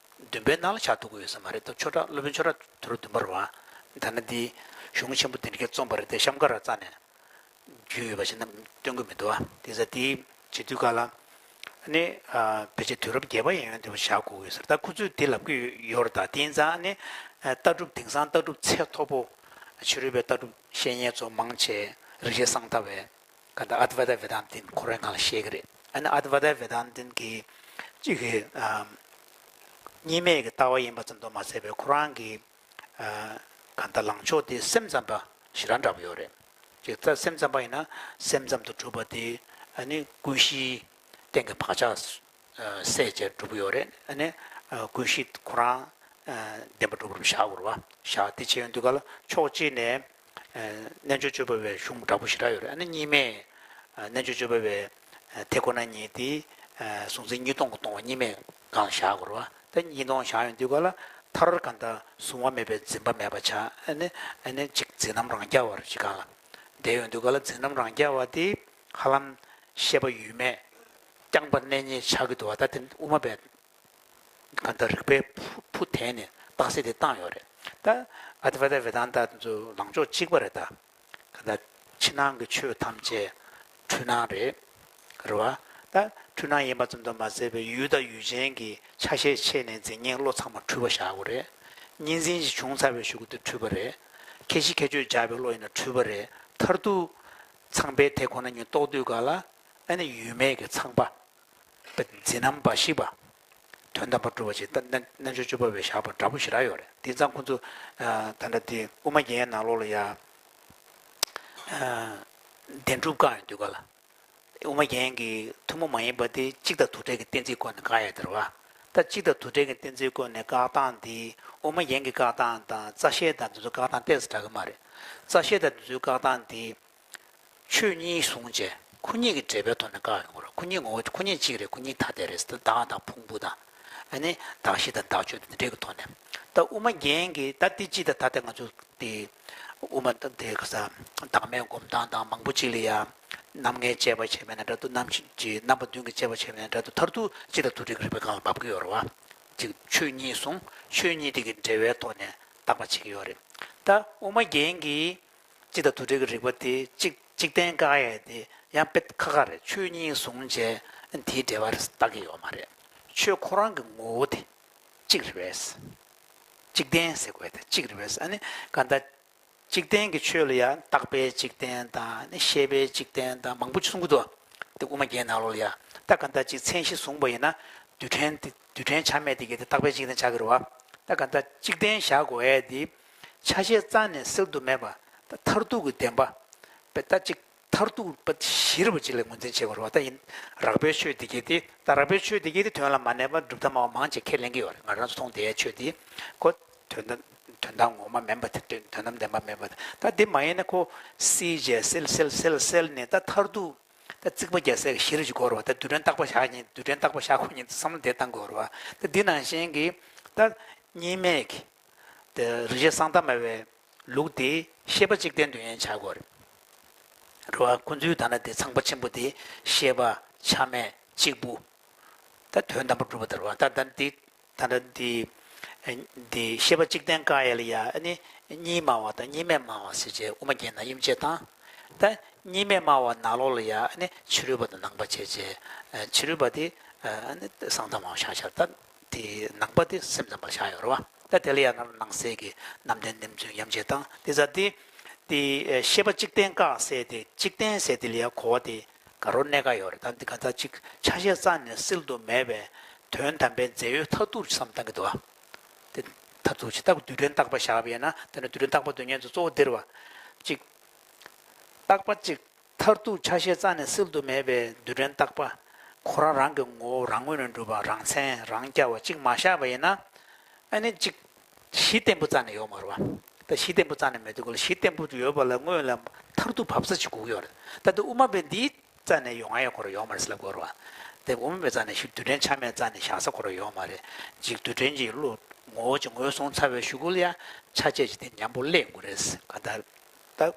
བདུན་པའི་ནང་ལ་བཞག་ཐུབ་ཀྱི་ཡོད་ས་མ་རེད་ད། ཆོས་གྲགས་སློབ་དཔོན་ཆོས་གྲགས་དུས་རབས་བདུན་པ་རེད་བ། ད་ནི་འདི་གཞུང་ཆེན་པོ་འདི་འདྲ་སྐད་བརྩམས་པ་རེད་དེ། ཤང་ཀ་ར་རྩ་ནས། རྒྱུས་ཡོད་པ་ཞིག་ན་སྟོན་གྱི་མི་འདུག་ཨ། དེ་ཚ་དེའི་བྱེད་དུས་ག་ལ། ནི། ཕལ་ཆེར་དུས་རབས་བརྒྱད་པ་ཡན་ཡོན་དེ་བ་བཞག་དགོས་ཡོད་ཟེར། ད་ཁོ་ཚོས་དེ་ལབ་ཀྱི་ཡོད་རེད་ད། དེ་ཡིན་ཙང་ནི། ལྟ་གྲུབ་དེང་སང་ལྟ་གྲུབ་ཚད་མཐོ་པོ། ཕྱི་རོལ་པའི་ལྟ་གྲུབ་བཤད་མཁན་ཚོ་མང་ཆེ་རིག་བྱེད་གསང་མཐའ་བའི། ག་ད་ཨ་ཏི་ཝ་ད་ཝེ་དན་ཏིན་ཁོ་རང་སྒང་ལ་བཤད་ཀྱི་རེད། ཨ་ནི་ཨ་ཏི་ཝ་ད་ཝེ་དན་ཏིན་གྱི། གཅིག་གི། གཉིས་མེད་ཀྱི་ལྟ་བ་ཡིན་པ་ཙམ་དུ་མ་ཟད་པའི་ཁོ་རང་གི། གང་ལྟར་ལངས་ཕྱོགས་དེ་སེམས་ཙམ་པ་ཞེ་དྲག་འདྲ་པོ་ཡོད་རེད། ཅིག་ད་སེམས་ཙམ་པ་ཡིན་ན་སེམས་ཙམ་དུ་གྲུབ་པ་དེ་ཨ་ནི་ཀུན་གཞིའི་སྟེང་གི་བག་ཆགས་སད་བྱས་གྲུབ་ཀྱི་ཡོད་རེད། ཨ་ནི་ཀུན་གཞི་ཁོ་རང་བདེན་པར་གྲུབ་པར་བཞག་དགོས་རེད་བ། བཞག་དེ་བྱས་ཡོང་དུས་ག་ལ་ཕྱོགས་གཅིག་ནས་རྣལ་འབྱོར་སྤྱོད་པ་བའི་གཞུང་འདྲ་པོ་ཞེ་དྲག་ཡོད་རེད། ཨ་ནི་གཉིས་མེད་རྣལ་འབྱོར་སྤྱོད་པ་བའི་དེ་ཁོ་ན་ཉིད་དེ་གཟུང་འཛིན་གཉིས་སྟོང་གི་སྟོང་པ་གཉིས་མེད་སྒང་བཞག་དགོས་རེད་བ། ད་གཉིས་སྟོང་བཞག་ཡོང་དུས་ག་ལ་མཐར་ག་ད་གཟུང་བ་མེད་པའི་འཛིན་པ་མེད་པ་ཆགས། ཨ་ནི་ཨ་ནི་ཅིག་འཛིན་རྣམ་རང་རྐྱ་བ་རེ་ཅིག་སྒང་ལ་བསྡད་ཡོང་དུས་ག་ལ་འཛིན་རྣམ་རང་རྐྱ་བ་དེ་ཧ་ལམ་ཤེས་པ་ཡུལ་མེད་རྐྱང་པ་གནས་རྙེད་ཆགས་ཀྱི་འདུག་བ། ད་དེ་དབུ་མ་པའི་ག་ད་རིགས་པས་ཕུ་ཕུ་དེད་ནས་རྟགས་གསལ་དེ་བཏང་ཡོད་རེད། ད་ཨ་ཏི་ཝ་ད་ཝེ་དན་ཏ་དེ་ཚོ་ལངས་ཕྱོགས་གཅིག་པ་རེད་ད། ག་ད་ཕྱི་ནང་གི་ཆོས་ཐམས་ཅད་འཁྲུལ་སྣང་རེད། རེད་བ། ད་འཁྲུལ་སྣང་ཡིན་པ་ཙམ་དུ་མ་ཟད་པའི་ཡུལ་དང་ཡུལ་ཅན་གྱི་ཆ་ཤས་ཕྱེ་ནས་འཛིན་མཁན་བློ་ཚང་མ་འཁྲུལ་པ་བཞག་དགོས་རེད། གཉིས་འཛིན་ཞིག་བྱུང་ཚར་བའི་གཞུག་གུ་དེ་འཁྲུལ་པ་རེད། ཁྱད་གཞི་ཁྱད་ཆོས་སྦྱར་བའི་བློ་ཡིན་ན་འཁྲུལ་པ་རེད། མཐར་ཐུག་ཚངས་པའི་དེ་ཁོ་ན་ཉིད་རྟོགས་དུས་ག་ལ་ཨ་ནི་ཡུལ་མེད་ཀྱི་ཚངས་པ། འཛིན་རྣམ་འབའ་ཞིག་པ། དོན་དམ་པར་གྲུབ་པ་ཞིག་ད་རྣལ་རྣལ་འབྱོར་སྤྱོད་པ་བས་བཞག་པ་འདྲ་པོ་ཞེ་དྲག་ཡོད་རེད། དེ་ཙང་ཁོ་ཚོ་ད་ལྟ་དེ་དབུ་མ་རྒྱན་ནང་ལོགས་ལ་ཡ། བདེན་གྲུབ་བཀག་ཡོང་དུས་ག་ལ། དབུ་མ་རྒྱན་གྱི་ཐུན་མོང་མ་ཡིན་པ་དེ་གཅིག་དང་དུ་བྲལ་གྱི་གཏན་ཚིགས་སྐོར་ནས་བཀག་ཡ་དེ་རེད་བ། ད་གཅིག་དང་དུ་བྲལ་གྱི་གཏན་ཚིགས་སྐོར་ནས་བཀག་སྟངས་དེ་དབུ་མ་རྒྱན་གྱི་བཀག་སྟངས་དང་རྩ་ཤེ་དང་དེ་ཚོ་བཀག་སྟངས་ཏོག་ཙམ་འདྲ་གི་མ་རེད། རྩ་ཤེ་དང་དེ་ཚོའི་བཀག་སྟངས་དེ། ཆོས་གཉིས་བཟུང་བྱས་ཁོ་གཉིས་ཀྱི་འབྲེལ་བའི་ཐོག་ནས་བཀག་ཡོང་གི་རེད། ཁོ་གཉིས་ངོ་བོ་ཁོ་གཉིས་གཅིག་རེད། ཁོ་གཉིས་ཐ་དད་རེད། བདག་དང་ཕུང་པོ་དང་། ཨ་ནི་གདགས་གཞི་དང་བདག་ཆོས་དེ་འདྲའི་གི་ཐོག་ནས། ད་དབུ་མ་རྒྱན་གྱི་ད་དེ་སྤྱི་དང་ཐ་དད་ང་ཚོ་དེ་དབུ་མ་ད་དེ་ག་ས་བདག་མེད་སྒོམ་སྟངས་དང་མང་པོ་ཅིག་ལ་ཡ། རྣམ་ལྔའི་དཔྱད་པ་བྱས་པ་ཡིན་ན་འདྲ་འདུག་རྣམ་ཅི་རྣམ་པ་བདུན་གྱི་དཔྱད་པ་བྱས་པ་ཡིན་ན་འདྲ་འདུག་མཐར་ཐུག་སྤྱི་དང་དུ་བྲལ་གྱི་རིགས་པའི་སྒང་ལ་བབས་ཀྱི་ཡོད་རེད་བ། ཅིག་ཆོས་གཉིས་བཟུང་ཆོས་གཉིས་དེ་གི་འབྲེལ་བའི་ཐོག་ནས་བརྟག་པ་བྱེད་ཀྱི་ཡོད་རེད། ད་དབུ་མ་རྒྱན་གྱི་སྤྱི་དང་དུ་བྲལ་གྱི་རིགས་པ་དེ་གཅིག་གཅིག་བརྟེན་བཀག་ཡས་དེ་ཡང་དཔེ་ཁག་ཁག་རེད། ཆོས་གཉིས་བཟུང་བྱས་དེའི་འབྲེལ་བ་རེད་བལྟ་གི་ཡོད་མ་རེད། ཆོས་ཁོ་རང་གི་ངོ་བོ་དེ་གཅིག་རེད་པས། གཅིག་བརྟེན་ཟེར་དགོས་དེ་གཅིག་རེད་པས། ཨ་ནི་ག་ད་གཅིག་བརྟེན་གྱི་ཆོས་ལ་ཡང་རྟག་པའི་གཅིག་བརྟེན་དང་ནི་ཤེས་པའི་གཅིག་བརྟེན་དང་མང་པོ་ཅིག་གསུང་གི་འདུག་དེ་དབུ་མ་རྒྱན་ནང་ལོགས་ལ་ཡང་ད་ག་ད་གཅིག་མཚན་གཞི་བཟུང་པ་ཡིན་ན་རྡུལ་ཕྲན་དེ་རྡུལ་ཕྲན་ཆ་མེད་དེ་གས་དེ་རྟག་པའི་གཅིག་བརྟེན་ཆགས་ཀྱི་རེད་བ། ད་ག་ད་གཅིག་བརྟེན་བཞག་དགོས་ཡས་དེ་ཆ་ཤས་རྩ་ནས་སེལ་དུ་མེད་པ། ད་མཐར་ཐུག་གི་བདེན་པ། པའི་ད་ཅིག་མཐར་ཐུག་པ་ཞི་རུ་པ་ཅིག་ལ་ངོས་འཛིན་བྱེད་དགོས་རེད་བ། ད་ཡིན་རགས་པའི་ཆོས་འདི་གས་དེ་ད་རགས་པའི་ཆོས་འདི་གས་དེ་དོན་ལ་མ་གནས་པ་གྲུབ་མཐའ་སྨྲ་བ་མང་ཆེ་ཁས་ལེན་གྱི་ཡོད་རེད། ང་རང་ཚོ་མཐོང་བསྡད་ཡའི་ཆོས་འདི་ཁོ་དོན་དམ་དོན་དམ་ངོ་མ་མིན་པ་དེ་དོན་དོན་དམ་བདེན་པ་མིན་པ་དེ་ད་འདི་མ་ཡིན་ན་ཁོ་སིལ་བྱས་སེལ་སེལ་སེལ་སེལ་ནས་ད་མཐར་ཐུག་ད་རྩིག་པ་རྒྱག་སའི་ཞི་རུ་ཅིག་དགོས་རེད་བ། ད་རྡུལ་ཕྲན་རྟག་པ་བཞག་ཉིན་རྡུལ་ཕྲན་རྟག་པ་བཞག་ཁོ་ཉིན་དུ་བསམ་བློ་དེ་བཏང་དགོས་རེད་བ། ད་འདི་ནང་བཞིན་གྱི་ད་གཉིས་མེད་ཀྱི། དེ་རིག་བྱེད་གསང་མཐའ་སྨྲ་བའི་ལུགས་དེ་ཤེས་པ་གཅིག་བརྟེན་དུ་ཡན་ཆགས་དགོས་རེད། རེད་བ། ཁོ་ཚོའི་ད་ནི་དེ་ཚངས་པ་ཆེན་པོ་དེ་ཤེས་པ་ཆ་མེད་གཅིག་པུ། ད་དོན་དམ་པར་གྲུབ་པ་དེ་རེད་བ། ད་ད་འདི་ད་ལྟ་འདི་འདི་ཤེས་པ་གཅིག་བརྟེན་བཀག་ཡ་ལ་ཡ་ཨ་ནི་གཉིས་སྨྲ་བ་དང་གཉིས་མེད་སྨྲ་བ་ཟེར་བྱས་དབུ་མ་རྒྱན་ནང་དབྱེ་འབྱེད་དང་། ད་གཉིས་མེད་སྨྲ་བ་ནང་ལོགས་ལ་ཡ་ཨ་ནི་ཕྱི་རོལ་པ་དང་ནང་པ་བྱས་བྱས་ཕྱི་རོལ་པ་དེ་ཨ་ནི་གསང་མཐའ་སྨྲ་བ་ཆགས་ཆགས་ད། དེའི་ནང་པ་དེ་སེམས་ཙམ་པར་བཞག་ཡོད་རེད་བ། ད་དེ་ལ་ཡང་ནང་གསེས་ཀྱི་རྣམ་བདེན་རྣམ་རྫུན་དབྱེ་འབྱེད་དང་དེ་ཟ་དེ། དེ་ཤེས་པ་གཅིག་བརྟེན་བཀག་ཟེར་དེ་གཅིག་བརྟེན་ཟེར་དེ་ལ་ཡང་གོ་བ་དེ་ག་རོ་གནས་ཀ་ཡོད་རེད། ད་འདི་ག་ད་ཅིག་ཆ་ཤས་རྩ་ནས་སེལ་དུ་མེད་པའི་དོན་དམ་པའི་རྫས་ཡོད་མཐར་ཐུག་བསམ་བཏང་གི་འདུག་བ། དེ་མཐར་ཐུག་ཅིག་ད་རྡུལ་ཕྲན་རྟག་པ་བཞག་པ་ཡིན་ན་དེ་ནི་རྡུལ་ཕྲན་རྟག་པ་འདོད་མཁན་ཚོ་གཙོ་བོ་འདིར་བ། ཅིག་རྟག་པ་གཅིག་མཐར་ཐུག་ཆ་ཤས་རྩ་ནས་སེལ་དུ་མེད་པའི་རྡུལ་ཕྲན་རྟག་པ། ཁོ་རང་རང་གི་ངོ་བོ་རང་ངོས་ནས་གྲུབ་པ་རང་མཚན་རང་རྐྱ་བ་གཅིག་མ་བཞག་པ་ཡིན་ན། ཨ་ནི་གཅིག་གཞི་བརྟན་པོ་རྩ་ནས་ཡོད་མ་རེད་བ། ད་གཞི་བརྟན་པོ་རྩ་ནས་མེད་དུས་སྐབས་ལ་གཞི་བརྟན་པོ་ཡོད་པ་ལ་སྔོན་ལ་མཐར་ཐུག་བབས་ས་ཅིག་དགོས་ཀྱི་ཡོད་རེད། ད་ལྟ་དབུ་མ་པའི་འདིའི་རྩ་ནས་ཡོང་ཡ་ཁོ་རང་ཡོད་མ་རེད་ཟེར་ལབ་དགོས་རེད་བ། དེ་དབུ་མ་པའི་རྩ་ནས་གཞི་རྡུལ་ཕྲན་ཆ་མེད་རྩ་ནས་བཞག་ས་ཁོ་རང་ཡོད་མ་རེད། གཅིག་རྡུལ་ཕྲན་གྱི་བློ་ངོ་བོ་གཅིག་ངོས་བཟུང་ཚར་བའི་གཞུག་གུ་ལ་ཡ་ཆ་བཅས་ཀྱི་དེ་ཉམས་པོ་སླེབས་དགོས་རེད། ག་ད་ད་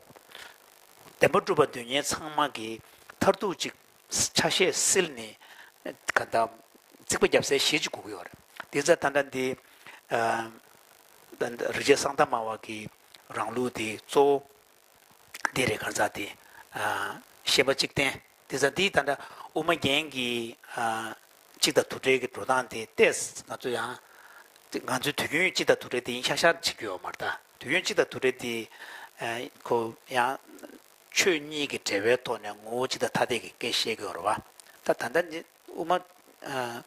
བདེན་པ་གྲུབ་པ་འདོད་མཁན་ཚང་མ་གི་མཐར་ཐུག་ཅིག་ཆ་ཤས་སིལ་ནས་ག་ད་རྩིག་པ་བརྒྱབ་སའི་གཞི་ཅིག་དགོས་ཀྱི་ཡོད་རེད། དེ་ཚ་ད་ལྟ་འདི་ཨ་ད་ལྟ་རིག་བྱེད་གསང་བདག་སྨྲ་བ་གི་རང་ལུགས་དེ་གཙོ་བོ་འདི་རེད། གང་ཟག་དེ་ཨ་ཤེས་པ་གཅིག་བརྟེན་དེ་ཚ་འདི་ད་ལྟ་དབུ་མ་རྒྱན་གྱི་ཨ་གཅིག་དང་དུ་བྲལ་གྱི་འགྲོ་སྟངས་དེ་ཏོག་ཙམ་ང་ཚོ་ཡང་ང་ཚོའི་དུས་རྒྱུན་གཅིག་དང་དུ་བྲལ་དེ་ཡིན་ཤག་ཤག་བྱེད་ཀྱི་ཡོད་མ་རེད། ད་དུས་རྒྱུན་གཅིག་དང་དུ་བྲལ་དེ་ཨ་ཁོ་ཡང་ཆོས་གཉིས་ཀྱི་འབྲེལ་བའི་ཐོག་ནས་ངོ་བོ་གཅིག་དང་ཐ་དད་ཀྱི་སྐད་བཤད་ཀྱི་ཡོད་རེད་བ། ད་ད་ལྟ་འདི་དབུ་མ་ཨ་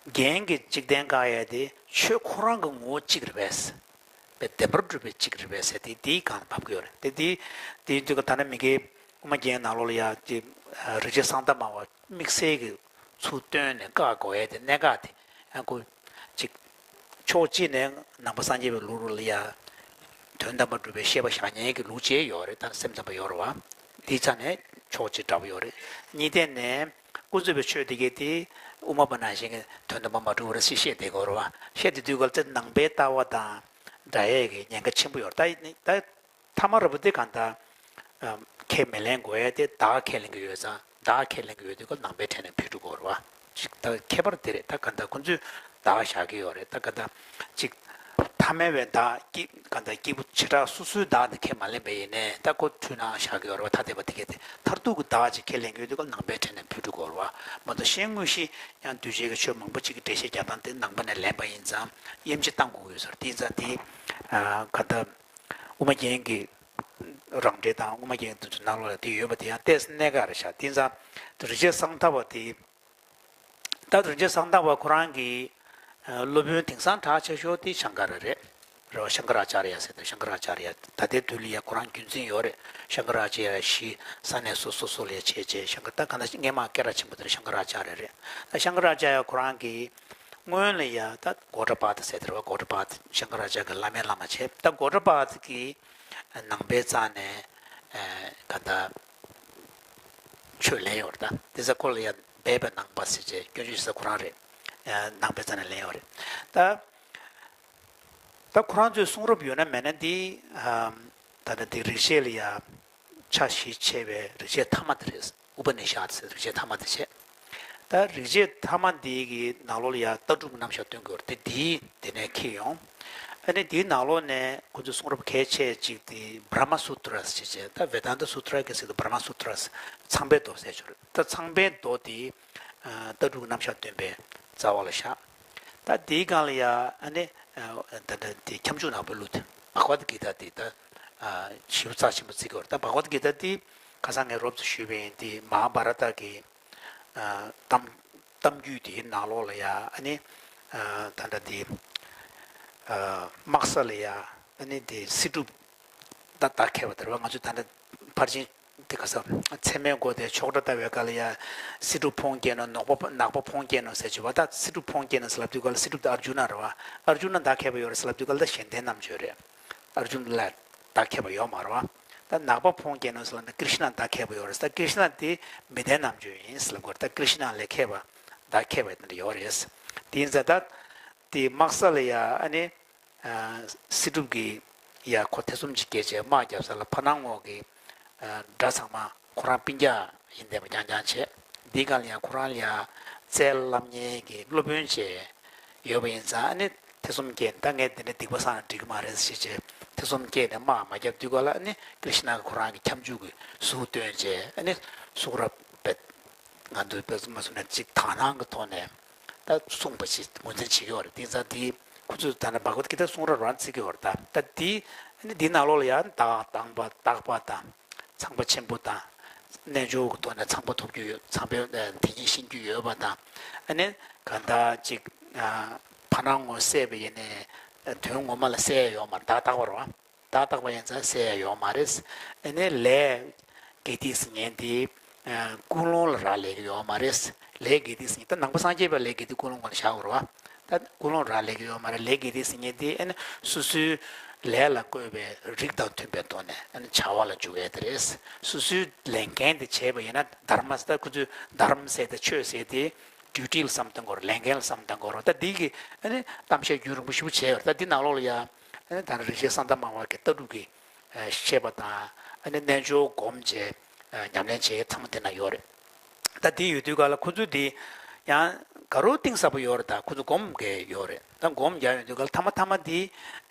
རྒྱན་གྱི་གཅིག་བརྟེན་བཀག་ཡས་དེ་ཆོས་ཁོ་རང་གི་ངོ་བོ་གཅིག་རེད་པས། པའི་བདེན་པར་གྲུབ་པའི་གཅིག་རེད་པས་ཟེར་དེ་དེའི་སྒང་ལ་བབས་ཀྱི་ཡོད་རེད། དེ་དེ་དེའི་དུས་ཀ་ད་ནི་མི་དགེ་དབུ་མ་རྒྱན་ནང་ལོགས་ལ་ཡ་དེ་རིག་བྱེད་གསང་བདག་སྨྲ་བ་དམིགས་བསལ་གྱི་ཚུལ་བཏོན་ནས་བཀག་དགོས་ཡས་དེ་གནད་འགག་དེ་ཡང་ཁོ་གཅིག་ཕྱོགས་གཅིག་ནས་ནང་པ་སངས་རྒྱས་པའི་ལུགས་ལ་ཡ་དོན་དམ་པར་གྲུབ་པའི་ཤེས་པ་བཞག་མཁན་གྱི་ལུགས་བྱས་ཡོད་རེད། ད་སེམས་ཙམ་པ་ཡོད་རེད་བ། དེའི་ཆ་ནས་ཕྱོགས་གཅིག་འདྲ་པོ་ཡོད་རེད། གཉིས་ལྡན་ནས་ཀུན་རྫོབ་པའི་ཆོས་དེ་གའི་དེ་དབུ་མ་པ་ནང་བཞིན་གྱི་དོན་དམ་པར་མ་གྲུབ་པ་རེད་ཟེར་བཤད་བསྡད་ཀྱི་ཡོད་རེད་བ། བཤད་བསྡད་དུས་སྐབས་ལ་དེ་ནང་པའི་ལྟ་བ་དང་འདྲ་ཡས་ཀྱི་ཉེན་ཁ་ཆེན་པོ་ཡོད་རེད། ད་ད་ཐ་མ་ར་བུ་དེ་གང་ལྟར་ཨམ་ཁས་མི་ལེན་དགོས་ཡས་དེ་བདག་ཁས་ལེན་གྱི་ཡོད་ཙང་། བདག་ཁས་ལེན་གྱི་ཡོད་དུས་ཀ་ནང་པའི་གྲས་ནས་ཕུད་འགྲོ་དགོས་རེད་བ། ཅིག་ད་ཁྱད་པར་དེ་རེད། ད་ག་ད་ཁོ་ཚོས་བདག་བཞག་གི་ཡོད་རེད། ད་ག་ད་ཅིག་ཐ་མལ་བའི་བདག་སྐྱེ་ག་ད་སྐྱེས་བུ་བྱེ་བྲག་སོ་སོའི་བདག་དེ་ཁས་མ་ལེན་པ་ཡིན་ནའི་ད་ཁོ་འཁྲུལ་སྣང་བཞག་གི་ཡོད་རེད་བ། ཐ་དད་པ་དེ་གས་དེ་མཐར་ཐུག་གི་བདག་ཅིག་ཁས་ལེན་གྱི་ཡོད་དུས་ཀ་ནང་པའི་གྲས་ནས་ཕུད་འགྲོ་དགོས་རེད་བ། མ་གཏོགས་གཞན་དངོས་གཞི་ཡང་འདུས་བྱས་ཀྱི་ཆོས་མང་པོ་ཅིག་གི་འགྲེལ་བཤད་རྒྱག་སྟངས་དེ་ནང་པ་ནས་ལེན་པ་ཡིན་ཙང་དབྱེ་འབྱེད་བཏང་དགོས་ཀྱི་ཡོད་ཟེར། དེ་ཡིན་ཙང་དེ་ཨ་ག་ད་དབུ་མ་རྒྱན་གྱི་རང་འགྲེལ་དང་དབུ་མ་རྒྱན་དེ་ཚོ་ནང་ལོགས་ལ་དེ་ཡོད་པ་དེ་ཡང་ཏོག་ཙམ་གནད་འགག་རེད་ཤག་དེ་ཙང་རིག་བྱེད་གསང་བདག་པ་དེ། ད་རིག་བྱེད་གསང་བདག་པ་ཁོ་རང་གི་ཨ་སློབ་དཔོན་དེང་སང་གྲགས་ཆེ་ཤོས་དེ་ཤང་ཀ་ར་རེད། རེད་བ། ཤང་ཀ་ར་ཨ་ཙརྱ་ཟེར་དེ། ཤང་ཀ་ར་ཨ་ཙརྱ་ད་ལྟའི་དུས་ལ་ཡ་ཁོ་རང་རྒྱུན་འཛིན་ཡོད་རེད། ཤང་ཀ་ར་ཨ་ཙརྱ་བཞི་ས་གནས་སོ་སོ་སོ་ལ་ཡ་བྱས་བྱས་ཤང་ཀ་ད་ག་ན་སྔས་མ་སྐད་གྲགས་ཆེན་པོ་དེ་རེད། ཤང་ཀ་ར་ཨ་ཙརྱ་རེད། ད་ཤང་ཀ་ར་ཨ་ཙརྱ་ཁོ་རང་གི་སྔོན་ལ་ཡ་ད་གོ་ཏྲ་པཱ་ད་ཟེར་དེ་རེད་བ། གོ་ཏྲ་པཱ་ད་ཤང་ཀ་ར་ཨ་ཙརྱ་གི་བླ་མའི་བླ་མ་བྱས། ད་གོ་ཏྲ་པཱ་ད་གི་ནང་པའི་རྩ་ནས་ཨ་ག་ད་ཆོས་ལེན་ཡོད་རེད། ད་དེ་ས་ཁོ་ལ་ཡ་སྦས་པའི་ནང་པ་ཟེར་བྱས་སྐྱོན་བརྗོད་བྱེད་ས་ཁོ་རང་རེད། ཨ་ནང་པའི་རྩ་ནས་ལེན་ཡོད་རེད། ད་ད་ཁོ་རང་ཚོའི་གསུང་རབ་ཡོད་ན་མེད་ན་འདི་ཨ་ད་ལྟ་འདི་རིག་བྱེད་ལ་ཡ་ཆ་བཞི་ཕྱེ་བའི་རིག་བྱེད་ཐ་མ་དེ་རེད། ཨུ་པ་ནི་ཤད་ཟེར་རིག་བྱེད་ཐ་མ་དེ་བྱས། ད་རིག་བྱེད་ཐ་མ་འདི་གི་ནང་ལོགས་ལ་ཡ་ལྟ་གྲུབ་རྣམ་གཞག་སྟོན་དགོས་རེད། དེ་འདིའི་དེ་ནས་འཁྱེར་ཡོང་། ཨ་ནི་འདིའི་ནང་ལོགས་ནས་ཁོ་ཚོའི་གསུང་རབ་གལ་ཆེ་གཅིག་དེ་བྷྲ་མ་སུ་ཏྲ་ཟེར་བྱས། ད་ཝེ་དན་ཏ་སུ་ཏྲ་གི་ཟེར་དུས་བྷྲ་མ་སུ་ཏྲ་ཟེར། ཚངས་པའི་མདོ་ཟེར་ཆོག་རེད། ད་ཚངས་པའི་མདོ་དེ་ཨ་ལྟ་གྲུབ་རྣམ་གཞག་སྟོན་པའི་རྩ་བ་ལ་བཞག། ད་དེའི་སྒང་ལ་ཡ་ཨ་ནི་ཨ་ད་ལྟ་དེ་ཁྱབ་འཇུག་ནག་པོའི་གླུ་དེ་བྷ་ག་ཝད་གི་ཏ་དེ་ད་ཨ་ཞེ་པོ་རྩ་ཆེན་པོ་བརྩི་གི་ཡོད་རེད། ད་བྷ་ག་ཝད་གི་ཏ་དེ་ཁ་སང་ངས་རོབ་ཙམ་ཞུས་པ་ཡིན། དེ་མ་ཧཱ་བྷ་ར་ཏ་གི་ཨ་གཏམ་གཏམ་རྒྱུད་དེའི་ནང་ལོགས་ལ་ཡ་ཨ་ནི་ཨ་ད་ལྟ་དེ་ཨ་དམག་ས་ལ་ཡ་ཨ་ནི་དེ་སྲིད་སྒྲུབ་ད་བདག་ཁྱབ་པ་དེ་རེད་བ། ང་ཚོས་ད་ལྟ་ཕར་ཕྱིན་དེ་ག་ས་ཚད་མའི་སྒོ་དེ་ཕྱོགས་སྒྲ་ལྟ་བའི་སྐབས་ལ་ཡ་སྲིད་སྒྲུབ་ཕུང་སྐྱེས་ནོ་ནག་པོ་ནག་པོ་ཕུང་སྐྱེས་ནོ་ཟེར་གྱི་བ། ད་སྲིད་སྒྲུབ་ཕུང་སྐྱེས་ནོ་ཟེར་ལབ་དུས་སྐབས་ལ་སྲིད་སྒྲུབ་དེ་ཨར་ཇུ་ན་རེད་བ། ཨར་ཇུ་ན་བདག་ཁྱབ་པ་ཡོད་རེད་ཟེར་ལབ་དུས་སྐབས་ལ་ད་གཞན་ལྡན་རྣམ་དཔྱོད་རེད། ཨར་ཇུ་ན་ལ་བདག་ཁྱབ་པ་ཡོད་མ་རེད་བ། ད་ནག་པོ་ཕུང་སྐྱེས་ནོ་ཟེར་ལབ་ན་ཀྲིཤ་ན་བདག་ཁྱབ་པ་ཡོད་རེད། ད་ཀྲིཤ་ན་དེ་མི་ལྡན་རྣམ་དཔྱོད་ཡིན་ཟེར་ལབ་དགོས་རེད། ད་ཀྲིཤ་ན་ལས་མཁས་པ་བདག་ཁྱབ་པ་དེ་འདྲ་ཡོད་རེད། དེ་ཡིན་ཙང་ད་དེ་དམག་ས་ལ་ཡ་ཨ་ནི་ཨ་སྲིད་སྒྲུབ་ཀྱིས་ཡ་ཁོ་ཐེ་ཚོམ་ཅིག་སྐྱེས་བྱས་དམག་རྒྱབ་ས་ལ་ཕ་ནང་ངོ་གི་ཨ་དགྲ་ཚང་མ་ཁོ་རང་སྤུན་ཀྱག་ཡིན་བསྡད་པ་རྐྱང་རྐྱང་བྱས། འདིའི་སྒང་ལ་ཡང་ཁོ་རང་ལ་ཡ་རྩལ་བསླབ་མཁན་གྱི་སློབ་དཔོན་བྱས་ཡོད་པ་ཡིན་ཙང་། ཨ་ནི་ཐེ་ཚོམ་སྐྱེས། ད་ངས་འདི་འདྲ་སྡིག་པ་བསགས་ན་འགྲིག་གི་མ་རེད་ཟེར་བྱས་ཐེ་ཚོམ་སྐྱེས་ནས་དམག་མ་རྒྱབ་དུས་སྐབས་ལ། ཨ་ནི་ཀྲིཤ་ན་གིས་ཁོ་རང་གི་ཁྱབ་འཇུག་གི་གཟུགས་སྟོན་བྱས། ཨ་ནི་གཟུགས་རབ་པད་ང་འདུས་པའི་མ་སོང་ནས་ཅིག་དག་སྣང་གི་ཐོག་ནས་ད་གསུངས་པ་ཞིག་ངོས་འཛིན་བྱེད་ཀྱི་ཡོད་རེད། དེང་སང་དེའི་ཁོ་ཚོས་ད་ནི་བྷ་ག་ཝད་གི་ཏའི་གསུང་རབ་རང་བརྩི་གི་ཡོད་རེད། ད་ད་དེ་ཨ་ནི་དེའི་ནང་ལོགས་ལ་ཡང་བདག་དང་པ་བརྟག་པ་དང་། ཚངས་པ་ཆེན་པོ་དང་། རྣལ་འབྱོར་གྱི་ཐོག་ནས་ཚངས་པ་ཐོབ་རྒྱུ་ཡོད། ཚངས་པའི་དེ་ཉིད་ཤེས་རྒྱུ་ཡོད་པ་དང་། ཨ་ནི་གང་ལྟར་ཅིག་ཕ་ནང་ངོ་གསལ་བ་ཡིན་ནའི་དོན་ངོ་མ་ལ་གསལ་ཡ་ཡོད་མ་རེད། བདག་བརྟག་པ་རེད་བ། བདག་བརྟག་པ་ཡིན་ཙང་གསལ་ཡ་ཡོད་མ་རེད། ཨ་ནི་ལས་དགེ་སྡིག་ཟེར་མཁན་དེ་ ཀུན་སློང་ལ་རག་ལས་ཀྱི་ཡོད་མ་རེད། ལས་དགེ་སྡིག་ཟེར་མཁན་ད་ནང་པ་སངས་རྒྱས་པ་ལས་དགེ་སྡིག་ཀུན་སློང་སྒང་ལ་བཞག་དགོས་རེད་བ། ད་ཀུན་སློང་རག་ལས་ཀྱི་ཡོད་མ་རེད། ལས་དགེ་སྡིག་ཟེར་མཁན་དེ་ཨ་ནི་སོ་སོའི་ལས་ལ་བཀོད་པའི་རིགས་དང་མཐུན་པའི་ཐོག་ནས་ཨ་ནི་བྱ་བ་ལ་འཇུག་ཡས་དེ་རེད། སོ་སོའི་ལས་འགན་དེ་བྱས་པ་ཡིན་ན་དྷརྨ་ཟེར། ད་ཁོ་ཚོས་དྷརྨ་ཟེར་དེ་ཆོས་ཟེར་དེ་ཌིའུ་ཊི་ལ་བསམ་བཏང་དགོས་རེད། ལས་འགན་ལ་བསམ་བཏང་དགོས་རེད། ད་འདི་གི་ཨ་ནི་གཏམ་བཤད་རྒྱུན་རིང་པོ་ཞེ་པོ་བྱས་ཡོད་རེད། ད་འདི་ནང་ལོགས་ལ་ཡ་ཨ་ནི་ད་རེས་རིན་ཆེན་གསང་བདག་སྨྲ་བ་གི་ལྟ་གྲུབ་ཀྱི་བཤད་པ་དང་ཨ་ནི་རྣལ་འབྱོར་སྒོམ་བྱས་ཉམས་ལེན་བྱས་ཚང་མ་དེ་ན་ཡོད་རེད། ད་དེ་ཡོད་དུས་ག་ལ་ཁོ་ཚོས་དེ་ཡང་ག་རུ་གཏིང་ཟབ་པོ་ཡོད་རེད། ད་ཁོ་ཚོ་སྒོམ་གི་ཡོད་རེད། ད་སྒོམ་རྒྱག་ཡོང་དུས་ག་ལ་ཐ་མ་ཐ་མ་དེ་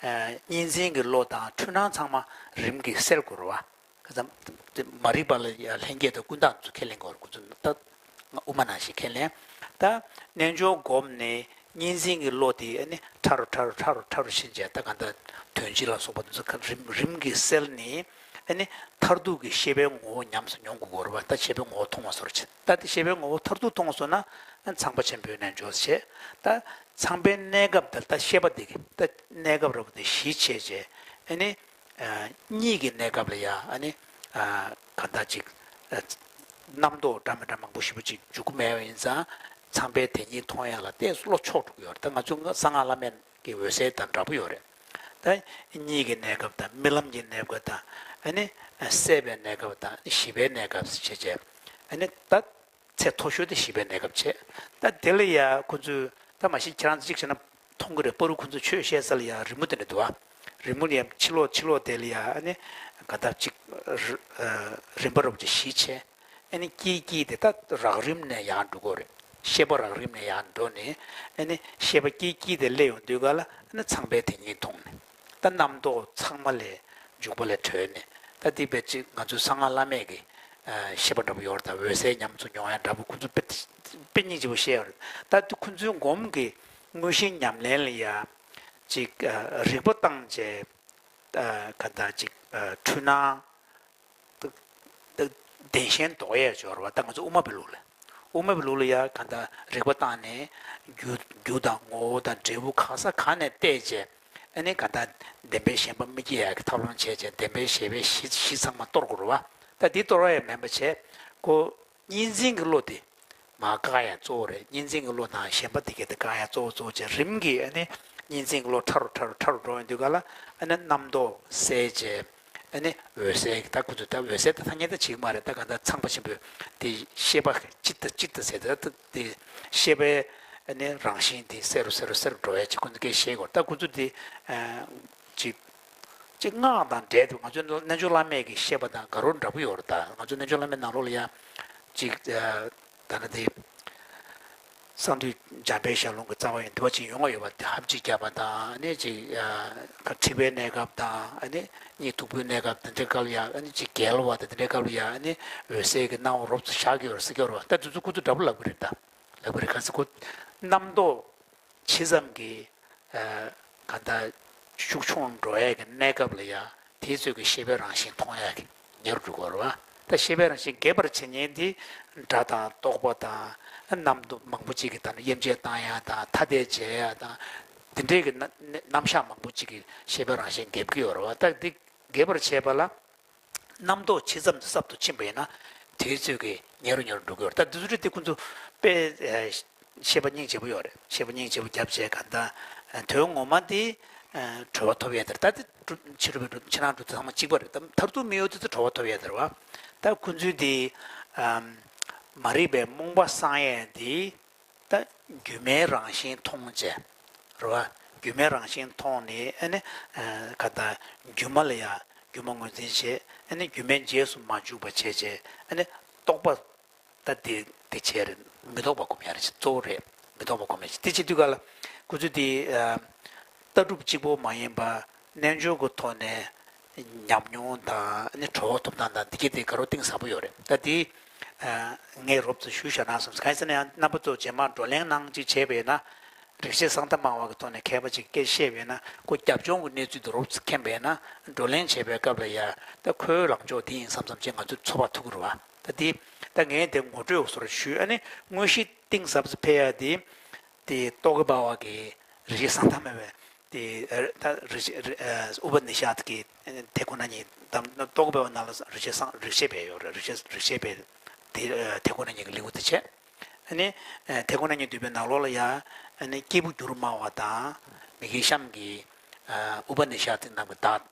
གཉིས་འཛིན་གྱི་བློ་དང་འཁྲུལ་སྣང་ཚང་མ་རིམ་གྱིས་སེལ་དགོས་རེད་བ། ཁ་ཙམ་མ་རིག་པ་ལ་ཡ་ལྷན་སྐྱེས་དང་ཀུན་བརྟགས་ཚོ་ཁས་ལེན་དགོས་རེད། ཁོ་ཚོ་ད་དབུ་མ་ནང་བཞིན་ཁས་ལེན། ད་རྣལ་འབྱོར་སྒོམ་ནས་གཉིས་འཛིན་གྱི་བློ་དེ་ཨ་ནི་ཕྲ་རུ་ཕྲ་རུ་ཕྲ་རུ་ཕྲ་རུ་ཕྱིན་བྱས་ད་ག་ད་དོན་སྤྱི་ལ་སོགས་པ་དེ་ཚོ་ཁ་རིམ་རིམ་གྱིས་སེལ་ནས་ཨ་ནི་མཐར་ཐུག་གི་ཤེས་པའི་ངོ་བོ་ཉམས་སུ་མྱོང་དགོས་ཀྱི་ཡོད་རེད་བ། ད་ཤེས་པའི་ངོ་བོ་མཐོང་བ་སོར་བྱེད། ད་དེ་ཤེས་པའི་ངོ་བོ་མཐར་ཐུག་མཐོང་སོང་ན་ཨ་ཚངས་པ་ཆེན་པོའི་རྣལ་འབྱོར་བྱེད། ད་ཚངས་པའི་གནས་སྐབས་དེ་ད་ཤེས་པ་དེ་གི་ད་གནས་སྐབས་རབ་དེ་གཞི་བྱས་བྱས་ཨ་ནི། གཉིད་ཀྱི་གནས་སྐབས་ལ་ཡང་ཨ་ནི་གང་ལྟར་ཅིག་རྣམ་རྟོག་འདྲ་མི་འདྲ་མང་པོ་ཞེ་པོ་ཅིག་འཇུག་གི་མེད་པ་ཡིན་ཙང་ཚངས་པའི་དེ་ཉིད་མཐོང་ཡག་ལ་ཏོག་ཙམ་བློ་ཕྱོགས་འགྲོ་གི་ཡོད་རེད། ད་ང་ཚོ་གསང་སྔགས་བླ་མེད་ཀྱི་འོད་གསལ་དང་འདྲ་པོ་ཡོད་རེད། ད་གཉིད་ཀྱི་གནས་སྐབས་དང་རྨི་ལམ་གྱི་གནས་སྐབས་དང་ཨ་ནི་སད་པའི་གནས་སྐབས་དང་ཨ་ནི་ཞི་བའི་གནས་སྐབས་བྱས་བྱས་ཨ་ནི་ད། ཚད་མཐོ་ཤོས་དེ་ཞི་བའི་གནས་སྐབས་བྱས། ད་དེ་ལ་ཡ་ཁོ་ཚོས་ད་མ་གཞི་ཁྱེད་རང་ཚོ་གཅིག་བྱས་ན་མཐོང་གི་རེད། པ་རུ་ཁོ་ཚོས་ཆོས་བཤད་ས་ལ་ཡ་རི་མོ་དེ་འདྲ་འདུག་ཨ། རི་མོ་ལ་ཡ་ཕྱི་ལོགས་ཕྱི་ལོགས་དེ་ལ་ཡ་ཨ་ནི་ག་ད་གཅིག་རིམ་པ་རོབ་ཅིག་ཞི་བྱས། ཨ་ནི་དཀྱིལ་དཀྱིལ་དེ་ད་རགས་རིམ་ནས་ཡར་འགྲོ་གི་རེད། ཤེས་པ་རགས་རིམ་ནས་ཡར་འགྲོ་ནས་ཨ་ནི་ཤེས་པ་དཀྱིལ་དཀྱིལ་དེ་སླེབས་ཡོང་དུས་ག་ལ་ཨ་ནི་ཚངས་པའི་དེ་ཉིད་མཐོང་ནས། ད་རྣམ་རྟོག་ཚང་མ་ལས་འཇུག་པ་ལས་གྲོལ་ནས་ད་འདི་དཔེ་ཅིག་ང་ཚོའི་གསང་སྔགས་བླ་མེད་ཀྱི་ཤེས་པ་འདྲ་པོ་ཡོད་རེད། ད་འོད་གསལ་ཉམས་སུ་མྱོང་ཡ་འདྲ་པོ་ཁོ་ཚོ་དཔེ་དཔེ་སྙིང་རྗེ་པོ་བཤད་ཡོད་རེད། ད་ཁོ་ཚོའི་སྒོམ་གྱི་དངོས་གཞིའི་ཉམས་ལེན་ལ་ཡ་ཅིག་རིག་པ་བཏང་བྱས་ག་ད་ཅིག་འཁྲུལ་སྣང་བདེན་ཞེན་ལྡོག་ཡས་སྦྱོར་བ། ད་ང་ཚོ་དབུ་མ་པའི་ལུགས་ལ། དབུ་མ་པའི་ལུགས་ལ་ཡ་ག་ད་རིག་པ་བཏང་ནས་རྒྱུ་རྒྱུ་དང་ངོ་བོ་དང་འབྲས་བུ་གང་ས་གང་ནས་བལྟས་བྱས་ཨ་ནི་ག་ད་བདེན་པའི་ཞེན་པ་མི་སྐྱེ་ཡ་གི་ཐབས་ལམ་བྱས་བྱས་བདེན་པའི་ཞེན་པའི་གཞི་གཞི་ཚང་མ་གཏོར་དགོས་རེད་བ། ད་འདི་གཏོར་བ་ཡང་མིན་པ་བྱས་ཁོ་གཉིས་འཛིན་གྱི་བློ་དེ་མར་བཀག་ཡ་གཙོ་བོ་རེད། གཉིས་འཛིན་གྱི་བློ་དང་ཞེན་པ་དེ་གས་དེ་བཀག་ཡ་གཙོ་བོ་གཙོ་བོ་བྱས་རིམ་གྱིས་ཨ་ནི་གཉིས་འཛིན་གྱི་བློ་ཕྲ་རུ་ཕྲ་རུ་ཕྲ་རུ་འགྲོ་ཡོང་དུས་ག་ལ་ཨ་ནི་རྣམ་རྟོག་སད་བྱས། ཨ་ནི་འོད་གསལ་ད་ཁོ་ཚོས་ད་འོད་གསལ་ད་ཐ་སྙད་ད་བྱེད་ཀྱི་མ་རེད། ད་ག་ད་ཚངས་པ་ཆེན་པོས་དེ་ཤེས་པ་གཅིག་དང་གཅིག་དང་ཟེར་ད་དེ་ཤེས་པའི་ཨ་ནི་རང་བཞིན་དེ་གསལ་རུ་གསལ་རུ་གསལ་རུ་འགྲོ་ཡ་ཅིག་ཁོ་ཚོ་སྐད་བཤད་དགོས། ད་ཁོ་ཚོ་དེ་ཅིག་ཅིག་སྔགས་དང་འབྲེལ་དུ་ང་ཚོའི་རྣལ་འབྱོར་བླ་མེད་ཀྱི་བཤད་པ་དང་དགའ་རབ་འདྲ་པོ་ཡོད་རེད། ད་ང་ཚོ་རྣལ་འབྱོར་བླ་མེད་ནང་ལོགས་ལ་ཡ་ཅིག་ད་ནི་དེ། གསང་འདུས་འཇམ་དཔལ་ཞལ་ལུང་གི་རྩ་བ་ཡིན་འདུལ་བ་ཅིག་ཡོང་བ་ཡོད་པ་དེ་ཧབ་ཅིག་བརྒྱབ་པ་དང་ཨ་ནི་ཅིག་ཁྲིད་པའི་གནས་སྐབས་དང་ཨ་ནི་གཉིད་འཐུག་པོའི་གནས་སྐབས་དེ་འདྲའི་སྐབས་ལ་ཡ་ཨ་ནི་ཅིག་རྒྱལ་བ་དང་དེ་འདྲའི་སྐབས་ལ་ཡ་ཨ་ནི་འོད་གསལ་གྱི་སྣང་བ་རོབ་ཙམ་ཤར་གྱི་ཡོད་རེད་ཟེར་གྱི་ཡོད་རེད་བ། ད་དེ་ཚོ་ཁོ་ཚོ་འདྲ་པོ་ལབ་ཀྱི་རེད། ད་ལབ་ཀྱི་རེད། ག་ཚོད་ཁོ་རྣམ་རྟོག་ཇི་ཙམ་གྱི་ག་ད་ཤུགས་ཆུང་འགྲོ་ཡས་ཀྱི་གནས་སྐབས་ལ་ཡ་དེའི་ཚོད་ཀྱི་ཤེས་པའི་རང་བཞིན་མཐོང་ཡས་ཀྱི་ཉེ་རུ་འགྲོ་གི་ཡོད་རེད་བ། ད་ཤེས་པའི་རང་བཞིན་རྒྱས་པར་བྱེད་མཁན་དེ་སྒྲ་དང་རྟོག་པ་དང་རྣམ་རྟོག་མང་པོ་ཅིག་གི་ད་དབྱེ་འབྱེད་བཏང་ཡ་དང་ཐ་དད་བྱེད་ཡ་དང་དེ་འདྲའི་གི་རྣམ་གཞག་མང་པོ་ཅིག་གི་ཤེས་པའི་རང་བཞིན་འགེབས་ཀྱི་ཡོད་རེད་བ། ད་འདི་རྒྱས་པར་བྱས་པ་ལ། རྣམ་རྟོག་ཇི་ཙམ་དུ་ཟབ་ཏུ་ཕྱིན་པ་ཡིན་ན་དེའི་ཚོད་ཀྱིས་ཉེ་རུ་ཉེ་རུ་འགྲོ་གི་ཡོད་རེད། ད་འདི་ཚོ་རིགས་དེ་ཁོ་ཚོ་དཔེ་ཤེས་པ་སྙིང་རྗེ་པོ་ཡོད་རེད། ཤེས་པ་སྙིང་རྗེ་པོ་བརྒྱབ་བྱས་ག་ད་དོན་ངོ་མ་དེ་གྲོལ་བ་ཐོབ་ཡས་དེ་རེད། ད་དེ་ཕྱི་རོལ་པའི་ཕྱི་ནང་སྒྲུབ་ཚང་མ་གཅིག་པ་རེད། ད་མཐར་ཐུག་དམིགས་ཡུལ་དེ་ཚོ་གྲོལ་བ་ཐོབ་ཡས་དེ་རེད་བ། ད་ཁོ་ཚོས་དེ་མ་རིག་པའི་རྨོངས་པ་སངས་ཡས་དེ། ད་སྒྱུ་མའི་རང་བཞིན་མཐོང་བྱས། རེད་བ། སྒྱུ་མའི་རང་བཞིན་མཐོང་ནས་ཨ་ནི་ག་ད་སྒྱུ་མ་ལ་ཡ་སྒྱུ་མ་ངོས་འཛིན་བྱས། ཨ་ནི་སྒྱུ་མའི་རྗེས་སུ་མ་འཇུག་པ་བྱས་བྱས། ཨ་ནི་རྟོག་པ་ད་དེ་དེ་བྱས་རེད། མི་རྟོག་པ་སྒོམ་ཡ་རེད། གཙོ་བོ་རེད། མི་རྟོག་པ་སྒོམ་ཡ་རེད། དེ་བྱེད་དུས་ག་ལ་ཁོ་ཚོས་དེ་ལྟ་གྲུབ་གཅིག་པོ་མ་ཡིན་པ་རྣལ་འབྱོར་གྱི་ཐོག་ནས། ཉམས་མྱོང་དང་ནི་གྲོལ་བ་ཐོབ་སྟངས་དང་འདི་གའི་དེ་དགའ་རབ་གཏིང་ཟབ་པོ་ཡོད་རེད། ད་དེ་ངས་རོབ་ཙམ་ཞུས་བཞག་ན་བསམ། གང་ཡིན་ཟེར་ན་ཡང་རྣམ་པ་ཚོ་རྗེས་མ་བགྲོ་གླེང་གནང་ཅིག་བྱས་པས་ན། རིག་བྱེད་གསང་བདག་སྨྲ་བ་གི་ཐོག་ནས་མཁས་པ་ཅིག་སྐད་བཤད་པས་ན་ཁོ་རྒྱབ་ལྗོངས་ཀྱི་གནས་ཚུལ་དེ་རོབ་ཙམ་མཁྱེན་པས་ན་བགྲོ་གླེང་བྱེད་པའི་སྐབས་ལ་ཡ་ད་ཁོའི་ལངས་ཕྱོགས་དེ་ཡིན་བསམ་བསམ་ཅིག་ང་ཚོས་ཚོར་བ་ཐུབ་ཀྱི་རེད་བ། ད་དེ་ད་ངས་དེ་ངོ་སྤྲོད་སོར་ཞུས། ཨ་ནི་དངོས་གཞི་གཏིང་ཟབ་ཙམ་ཕེབས་ཡ་དེ་དེ་རྟོག་གེ་འབར་བ་གི་རིག་བྱེད་གསང་བདག་སྨྲ་བའི། དེ་ད་རིག་བྱེད་ཨུ་པ་ནི་ཤད་ཀྱི་དེ་ཁོ་ན་ཉིད་དམ་རྟོག་པའི་ནང་ལ་རིག་བྱེད་གསང་རིག་བྱེད་པའི་ཡོད་རེད། རིག་བྱེད་རིག་བྱེད་པའི་ དེ་དེ་ཁོ་ན་ཉིད་ཀྱི་ལེའུ་དེ་བྱས། ཨ་ནི་དེ་ཁོ་ན་ཉིད་འདུས་པའི་ནང་ལོགས་ལ་ཡང་ཨ་ནི་སྐྱེས་བུ་འགྱུར་སྨྲ་བ་དང་མི་དགེ་གཤམ་གྱི་ཨ་ཨུ་པ་ནི་ཤ་ཏི་རྣམས་ཀྱི་བདག་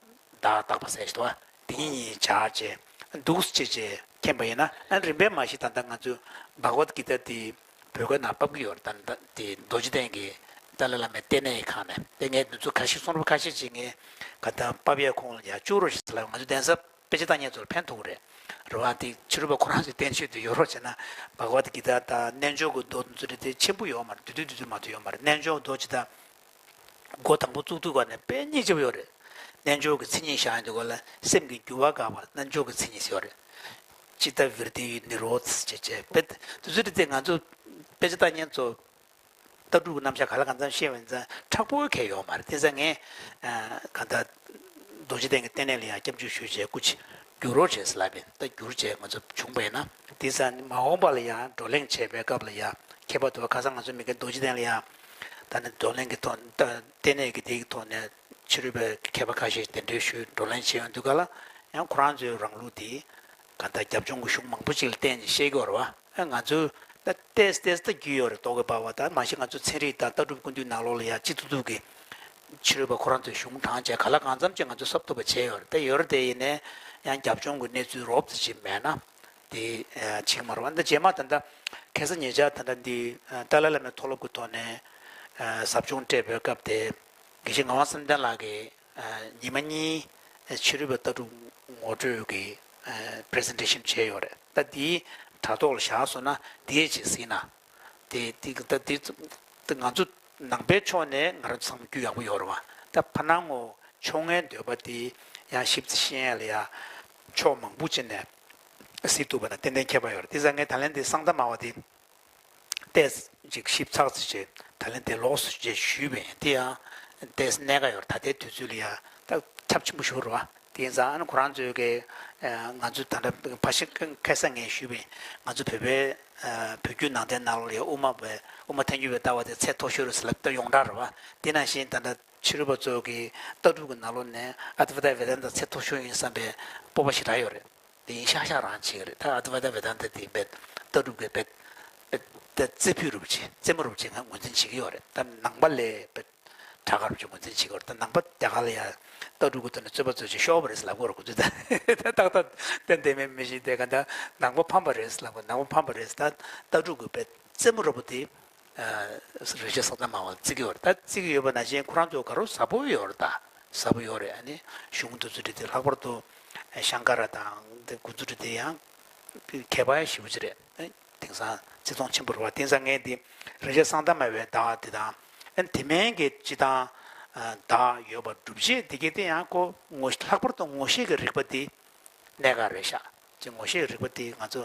བདག་བཏགས་པ་ཟེར་ཞིག་འདུག་བ། དེ་གཉིས་གཉིས་སྦྱར་བྱས་འདུག་སེ་བྱས་བྱས་མཁྱེན་པ་ཡིན་ན། ཨ་རིམ་པས་མ་གཞི་ད་ལྟ་ང་ཚོས་བྷ་ག་ཝད་གི་ཏ་དེ་བོད་སྐད་ནང་ཕབ་ཀྱི་ཡོད་རེད། ད་ད་དེ་རྡོ་རྗེ་གདན་གྱི་ཏཱ་ལའི་བླ་མའི་ལྟེ་གནས་ཁང་ནས། དེ་ངས་འདི་ཚོ་ཁ་ཤས་གསུང་རབ་ཁ་ཤས་ཅིག་ངས་ག་ད་ཕབ་ཡས་ཁོང་ལ་ཡར་བཅུག་རོགས་ཞེས་ལབ། ང་ཚོ་གདན་ས་དཔེ་ཆ་ལྟ་མཁན་ཚོར་ཕན་ཐོགས་རེད། རེད་བ། དེ་ཕྱི་རོལ་པ་ཁོ་རང་ཚོའི་བསྟན་བཅོས་དེ་ཡོད་རོགས་བྱས་ན། བྷ་ག་ཝད་གི་ཏ་དང་རྣལ་འབྱོར་གྱི་མདོ་དེ་ཚོ་རེད། དེ་ཆེན་པོ་ཡོད་མ་རེད། བསྡུས་བསྡུས་བསྡུས་བསྡུས་མ་གཏོགས་ཡོད་མ་རེད། རྣལ་འབྱོར་མདོ་ཇི་ལྟར་འགོ་དང་པོ་བཙུགས་དུས་ག་ནས་དཔེ་སྙིང་རྗེ་པོ་ཡོད་རེད། རྣལ་འབྱོར་གྱི་མཚན་ཉིད་བཞག་ཡོང་དུས་ག་ལ་སེམས་ཀྱི་འགྱུར་བ་འགག་པ་རྣལ་འབྱོར་གྱི་མཚན་ཉིད་ཟེར་བ་རེད། ཅི་ལྟ་བིར་ཏི་ནི་རོ་ཛ་ཅེས་བྱས་པས། དེ་ཚོ་རེད། དེ་ང་ཚོ་དཔེ་ཆ་ལྟ་མཁན་ཚོ་ལྟ་གྲུབ་ཀྱི་རྣམ་གཞག་ག་ལ་གང་འཚམ་ཤེས་པ་ཡིན་ཙང་དྲག་པོ་གལ་ཡོད་མ་རེད། དེ་ཙང་ངས་ཨ་གང་ལྟར་རྡོ་རྗེ་གདན་གྱི་ལྟེ་གནས་ལ་ཡང་སྐྱབས་འཇུག་ཞུས་བྱས་སྐུ་མཁྱེན་བསྒྱུར་རོགས་བྱས་ཟེར་ལབ་པས། ད་བསྒྱུར་བྱས་ང་ཚོ་བྱུང་བས་ན། དེ་ཙང་མ་འོངས་པ་ལ་ཡང་བགྲོ་གླེང་བྱས་པའི་སྐབས་ལ་ཡང་ཁྱད་པར་དུ་ཁ་སང་ང་ཚོ་མི་རྒན་རྡོ་རྗེ་གདན་ལ་ཡང་ད་ནི་བགྲོ་གླེང་གི་ཐོག་ད་ལྟེ་གནས་ཀྱི་དེའི་ཐོག་ནས་ཕྱི་རོལ་པའི་མཁས་པ་ཁ་ཤས་གདན་འདྲེན་ཞུས་བགྲོ་གླེང་བྱས་ཡོང་དུས་ག་ལ་ཡང་ཁོ་རང་ཚོའི་རང་ལུགས་དེ་ག་ད་རྒྱབ་ལྗོངས་ཀྱི་གཞུང་མང་པོ་ཅིག་ལ་བརྟེན་ནས་བཤད་ཀྱི་ཡོད་རེད་བ། ཨ་ང་ཚོས་ད་ཏེས་ཏེས་ད་རྒྱུས་ཡོད་རེད། རྟོག་གེ་པ་བ་དང་མ་གཞི་ང་ཚོ་ཚན་རིག་དང་ལྟ་གྲུབ་ཀུན་བཏུས་ནང་ལོགས་ལ་ཡང་སྤྱི་ཚོགས་ཀྱི་ཕྱི་རོལ་པ་ཁོ་རང་ཚོའི་གཞུང་དྲངས་བྱས་ག་ལ་གང་འཚམ་ཅིག་ང་ཚོས་གསོབ་ཐུབ་པ་བྱས་ཡོད་རེད། ད་ཡོད་རེད། དེ་ཡིན་ནའི་ཡང་རྒྱབ་ལྗོངས་ཀྱི་གནས་ཚུལ་རོབ་ཙམ་ཅིག་མེད་ན་དེ་ཅིག་མ་རེད་བ། ད་རྗེས་མ་ད་ལྟ་ཁ་སང་ཉེ་ཆར་ད་ལྟ་འདི་ཏཱ་ལའི་བླ་མའི་མཐོ་སློབ་ཀྱི་ཐོག་ནས་ཟབ་སྦྱོང་སྤྲད་པའི་སྐབས་དེ་དགེ་བཤེས་ངག་དབང་བསམ་གཏན་ལགས་ཀྱིས་ཉི་མ་གཉིས་ཕྱི་རོལ་པའི་ལྟ་གྲུབ་ངོ་སྤྲོད་ཀྱི་པི་རི་སེན་ཊེ་ཤན་བྱས་ཡོད་རེད། ད་འདིའི་དྲ་ཐོག་ལ་བཞག་སོང་ན་འདིའི་རྗེས་གཟིགས་ན། དེ་དེ་ད་དེ་ད་ང་ཚོ་ནང་པའི་ཕྱོགས་ནས་ང་རང་ཚོ་ཚང་མ་རྒྱུས་ཡག་པོ་ཡོད་རེད་བ། ད་ཕ་ནང་ངོ་ཕྱོགས་སྔའི་འདོད་པ་དེ་ཡང་ཞིབ་ཚགས་ཤེས་ཡ་ལ་ཡ་ཕྱོགས་མང་པོ་ཅིག་ནས་གཟིགས་ཐུབ་པ་ན་ཏན་ཏན་ཁྱད་པར་ཡོད་རེད། དེ་ཙང་ངས་ད་ལན་དེ་གསང་བདག་སྨྲ་བ་དེ་ཏོག་ཙམ་ཞིབ་ཚགས་ཙམ་བྱས་ད་ལན་དེ་ལོགས་སུ་བྱས་ཞུས་པ་ཡིན། དེ་ཡང་ཏོག་ཙམ་གནད་འགག་ཡོད་རེད། ད་ལྟའི་དུས་ཚོད་ལ་ཡ་ད་ཁྱབ་ཆེན་པོ་ཞིག་རེད་བ། དེ་ཡིན་ཙང་ཨ་ནི་ཁོ་རང་ཚོའི་གི་ང་ཚོ་ད་ལྟ་ཕ་ཤི་ཁ་སང་ངས་ཞུས་པ་ཡིན། ང་ཚོ་བོད་པའི་བོད་བརྒྱུད་ནང་བསྟན་ནང་ལོགས་ལ་ཡ་དབུ་མ་པའི་དབུ་མ་ཐལ་འགྱུར་བའི་ལྟ་བ་དེ་ཚད་མཐོ་ཤོས་རེད་ཟེར་ལབ་ད་ཡོངས་གྲགས་རེད་བ། དེ་ནང་བཞིན་ད་ལྟ་ཕྱི་རོལ་པ་ཚོ་གི་ལྟ་གྲུབ་ཀྱི་ནང་ལོགས་ནས་ཨ་ཏི་ཝ་ཏཱ་ཝེ་དན་ཏ་ཚད་མཐོ་ཤོས་ཡིན་བསམ་པའི་སྤོབས་པ་ཞེ་དྲག་ཡོད་རེད། དེ་ཡིན་ཤག་ཤག་རང་བྱེད་ཀྱི་རེད། ད་ཨ་ཏི་ཝ་ཏཱ་ཝེ་དན་ཏ་དེ་བེད་ལྟ་གྲུབ་ཀྱི་བེད་བེད་ད་རྩེ་ཕུད་རུ་བྱེད་རྩེ་མོ་རུ་བྱེད་ང་ངོས་འཛིན་བྱེད་ཀྱི་ཡོད་རེད། ད་ནང་པ་ལས་བེད་དྲག་ག་རུ་བྱེད་ངོས་འཛིན་བྱེད་ཀྱི་ཡོད་རེད། ད་ནང་པ་རྒྱ་གར་ལ་ཡ་ལྟ་གྲུབ་ཀྱི་ཐོག་ནས་རྩོད་པ་རྩོད་བྱེད་ཤོར་བ་རེད་ལབ་ཀྱི་ཡོད་རེད། ཁོ་ཚོས་ད་ད་ཏག་ཏག་ཏན་ཏན་མེད་མི་ཤེས། དེ་ག་ད་ནང་པ་ཕམ་པ་རེད་ལབ་ཀྱི་ནང་པ་ཕམ་པ་རེད། ད་ལྟ་གྲུབ་ཀྱི་བེད་རྩེ་མོ་རུ་བ་དེ། རེ་ཆེ་སོགས་དང་མ་བ་བརྩི་གི་ཡོད་རེད། ད་བརྩི་གི་ཡོད་པ་ནང་བཞིན་ཁོ་རང་ཚོ་དགའ་རབ་ཟབ་པོ་ཡོད་རེད། ད་ཟབ་པོ་ཡོད་རེད། ཨ་ནི་གཞུང་འདི་ཚོ་འདི་དེ་ལྷག་པར་དུ་ཤང་ཀ་ར་དང་འདི་འགོ་ཚུགས་འདི་དེ་ཡང་ཁྱད་པར་ཞེ་པོ་ཅིག་རེད། དེང་སང་བརྩི་མཐོང་ཆེན་པོ་རེད་བ། དེང་སང་ངས་འདི་རེ་ཆེ་སོགས་དང་མ་བའི་བདག་དེ་དང་ཨ་ནི་དེ་མིན་གྱི་སྤྱི་དང་བདག་ཡོད་པ་སྒྲུབ་བྱེད་འདི་གའི་དེ་ཡང་ཁོ་ངོ་ལྷག་པར་དུ་ངོ་ཤེས་ཀྱི་རིག་པ་འདི། གནད་འགག་རེད་ཤག་ཅིག་ངོ་ཤེས་ཀྱི་རིག་པ་དེ་ང་ཚོ་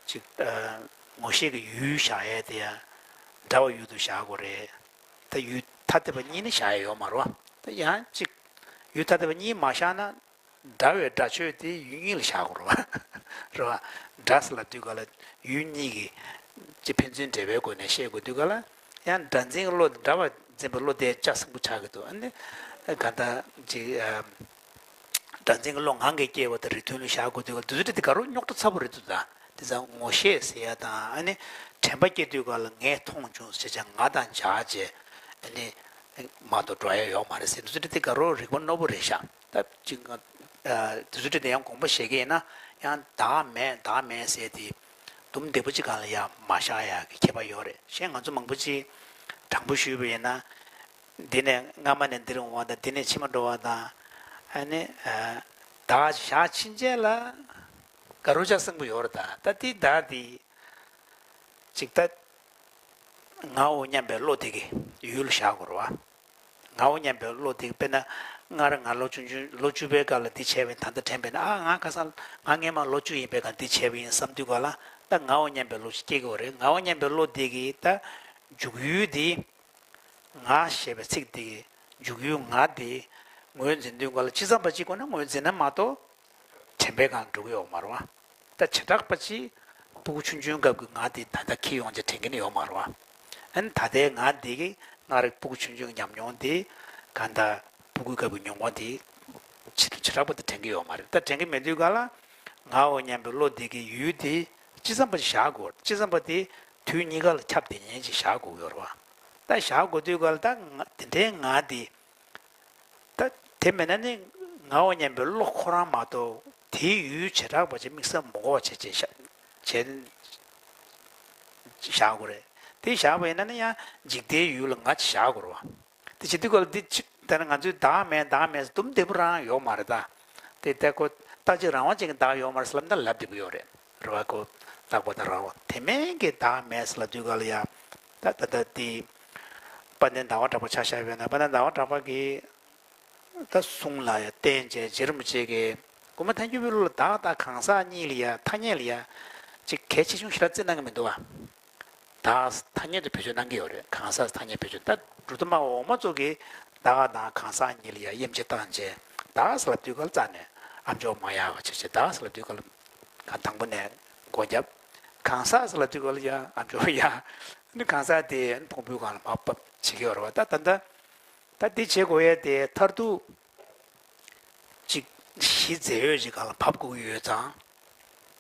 ཅིག་ཨ་ངོ་ཤེས་ཀྱི་ཡུལ་བཞག་ཡས་དེ་ཡང་འདྲ་བ་ཡུལ་དུ་བཞག་དགོས་རེད། ད་ཡུལ་ཐ་དད་པ་གཉིས་ནི་བཞག་ཡས་ཡོད་མ་རེད་བ། ད་ཡང་ཅིག་ཡུལ་ཐ་དད་པ་གཉིས་མ་བཞག་ན་འདྲ་བའི་སྒྲ་ཆོས་དེ་ཡུལ་གཉིས་ལ་བཞག་དགོས་རེད་བ། རེད་བ། འདྲ་ཟེར་ལབ་དུས་ག་ལ་ཡུལ་གཉིས་ཀྱི་ཅིག་ཕན་ཚུན་འབྲེལ་བའི་སྒོ་ནས་བཤད་དགོས་དུས་ག་ལ་ཡང་སྒྲ་འཛིན་གྱི་བློ་དེ་འདྲ་བ་འཛིན་པའི་བློ་དེ་ལྕགས་སྲིན་པོ་ཆགས་ཀྱི་འདུག་ཨ་ནི་ག་ད་ཅིག་ཨ། སྒྲ་འཛིན་གྱི་བློ་ངང་གིས་སྐྱེ་བ་དང་རིགས་མཐུན་ལ་བཞག་དགོས་དུས་ག་དུས་ཚོད་དེ་དགའ་རབ་རྙོག་དྲ་ཚ་པོ་རེད་འདུག་ད་དེ་ཙང་ངོ་ཤེས་ཟེར་ཡ་དང་ཨ་ནི་དྲན་པ་སྐྱེ་དུས་ག་ལ་ངས་མཐོང་བྱུང་ཟེར་བྱས་ང་དང་སྦྱར་བྱས་ཨ་ནི་མ་གཏོགས་འགྲོ་ཡ་ཡོད་མ་རེད་ཟེར། དུས་ཚོད་དེ་དགའ་རབ་རིག་པ་རྣོ་པོ་རེད་ཤག་ད་ཅིག་ང་དུས་ཚོད་དེ་ཡང་དགོངས་པ་བཞེས་ཀྱི་ཡིན་ན་ཡང་བདག་མེད་བདག་མེད་ཟེར་དེ་དུམ་བདེ་པོ་ཅིག་སྒང་ལ་ཡང་མ་བཞག་ཡ་གི་ཁྱད་པར་ཡོད་རེད། གཞན་ང་ཚོ་མང་པོ་ཅིག་དྲང་པོ་ཞུས་པ་ཡིན་ན། འདི་ནས་སྔ་མ་ནས་འདིར་འོང་བ་དང་འདི་ནས་ཕྱི་མ་འགྲོ་བ་དང་། ཨ་ནི་བདག་བཞག་ཕྱིན་ཆད་ལ་དགའ་རབ་ལྕགས་སྲིན་པོ་ཡོད་རེད། ད་ད་འདི་བདག་འདི་ཅིག་ད་ངའོ་སྙམ་པའི་བློ་དེ་གི་ཡུལ་བཞག་དགོས་རེད་བ། ངའོ་སྙམ་པའི་བློ་དེ་དཔེར་ན་སྔར་ང་ལོ་ཆུང་ཆུང་ལོ་བཅུ་པའི་སྐབས་ལ་འདི་བྱས་པ་ཡིན། ད་ལྟ་དྲན་པས་ན་ཨ་ང་ཁ་སང་ང་སྔས་མ་ལོ་བཅུ་ཡིན་པའི་སྐབས་འདི་བྱས་པ་ཡིན་བསམ་དུས་ག་ལ་ད་ངའོ་སྙམ་པའི་བློ་ཞིག་སྐྱེ་དགོས་རེད། ངའོ་སྙམ་པའི་བློ་དེ་གི་ད་འཇུག་ཡུལ་དེ། ང་ཞེས་པའི་ཚིག་དེ་འཇུག་ཡུལ་ང་དེ་ངོས་འཛིན་དུས་ག་ལ་ཅི་ཙམ་པ་ཅིག་གོ་ན་ངོས་འཛིན་ན་མ་གཏོགས་དྲན་པའི་སྒང་འགྲོ་གི་ཡོད་མ་རེད་བ། ད་བྱེ་བྲག་པ་ཅིག་སྤུ་གུ་ཆུང་ཆུང་སྐབས་ཀྱི་ང་དེ་ད་ལྟ་འཁྱེར་ཡོང་བྱས་དྲན་གྱི་ནི་ཡོད་མ་རེད་བ། ཨ་ནི་ད་ལྟའི་ང་དེ་གི་སྔར་སྤུ་གུ་ཆུང་ཆུང་གི་ཉམས་མྱོང་དེ་གང་ལྟར་སྤུ་གུའི་སྐབས་ཀྱི་མྱོང་བ་དེ་བྱེ་བྱེ་བྲག་པ་དེ་དྲན་གྱི་ཡོད་མ་རེད། ད་དྲན་གྱི་མེད་དུས་ག་ལ་ངའོ་སྙམ་པའི་བློ་དེ་གི་ཡུལ་དེ་ ཅི་བསམ་པ་ཞིག་བཞག་དགོས། ཅི་བསམ་པ་དེ་དུས་གཉིས་ཀ་ལ་ཁྱབ་བསྡད་མཁན་ཅིག་བཞག་དགོས་ཀྱི་ཡོད་རེད་བ། ད་བཞག་དགོས་དུས་ག་ལ་ད་ང་དེ་འདྲའི་ང་དེ། ད་དེ་མེད་ན་ནི་ངའོ་སྙམ་པའི་བློ་ཁོ་རང་མ་གཏོགས་དེའི་ཡུལ་བྱེ་བྲག་པ་ཅིག་དམིགས་བསལ་མི་དགོས་པ་བྱས་བྱས་བཞག་བྱས་བཞག་དགོས་རེད། དེ་བཞག་པ་ཡིན་ན་ནི་ཡང་འཇིག་ལྟའི་ཡུལ་ལ་ང་ཅིག་བཞག་དགོས་རེད་བ། དེ་བྱེད་དུས་ག་ལ་འདི་ཕྱི་ད་ནི་ང་ཚོས་བདག་མེད་བདག་མེད་ཟེར་དུམ་བདེ་པོ་རང་ཡོད་མ་རེད་ད། དེ་ལྟ་ཁོ་ལྟ་ཅི་རང་དབང་ཅན་གྱི་བདག་ཡོད་མ་རེད་ཟེར་ལབ་ན་ལབ་བདེ་པོ་ཡོད་རེད། རེད་བ། ཁོ་ལྷག་པར་དུ་རང་དབང་དེ་མིན་གྱི་བདག་མེད་ཟེར་ལབ་དུས་ག་ལ་ཡ། ད་ད་ད་དེ་དཔལ་ལྡན་ཟླ་བ་གྲགས་པ་ཆ་བཞག་པ་ཡིན་ན། དཔལ་ལྡན་ཟླ་བ་གྲགས་པ་གིས་ད་གསུང་ལ་ཡ་བརྟེན་བྱས་རྗེ་རིན་པོ་ཆེ་གིས་དབུ་མ་ཐལ་འགྱུར་བའི་ལུགས་ལ་བདག་དང་གང་ཟག་གཉིས་ལ་ཡ་ཐ་སྙད་ལ་ཡ་ཅིག་གལ་ཆེ་ཆུང་ཞེ་དྲག་བརྩི་གནང་གི་མི་འདུག་བ། བདག་ཐ་སྙད་དུ་བེད་སྤྱོད་གནང་གི་ཡོད་རེད། གང་ཟག་ཐ་སྙད་བེད་སྤྱོད། ད་འབྲུག་སྟོད་སྨྲ་བ་འོག་མ་ཚོ་གིས་བདག་དང་གང་ཟག་གཉིས་ལ་ཡ་དབྱེ་འབྱེད་བཏང་བྱས། བདག་ཟེར་ལབ་དུས་ག་ལ་རྩ་ནས་ཨ་མཆོག་མ་ཡ་བ་བྱས་བྱས། བདག་ཟེར་ལབ་དུས་ག་ལ་གང་དང་པོ་ནས་སྒོ་བརྒྱབ། གང་ཟག་ཟེར་ལབ་དུས་ག་ལ་ཡ་ཨ་མཆོག་ཡ། ནི་གང་ཟག་དེ་ཕུང་པོའི་སྒང་ལ་མར་བབས་བྱེད་ཀྱི་ཡོད་རེད་བ། ད་ད་ད་ད་འདི་བྱེད་དགོས་ཡས་དེ་མཐར་ཐུག་ཅིག་གཞི་རྫས་ཡོད་ཅིག་སྒང་ལ་བབས་དགོས་ཀྱི་ཡོད་ཙང་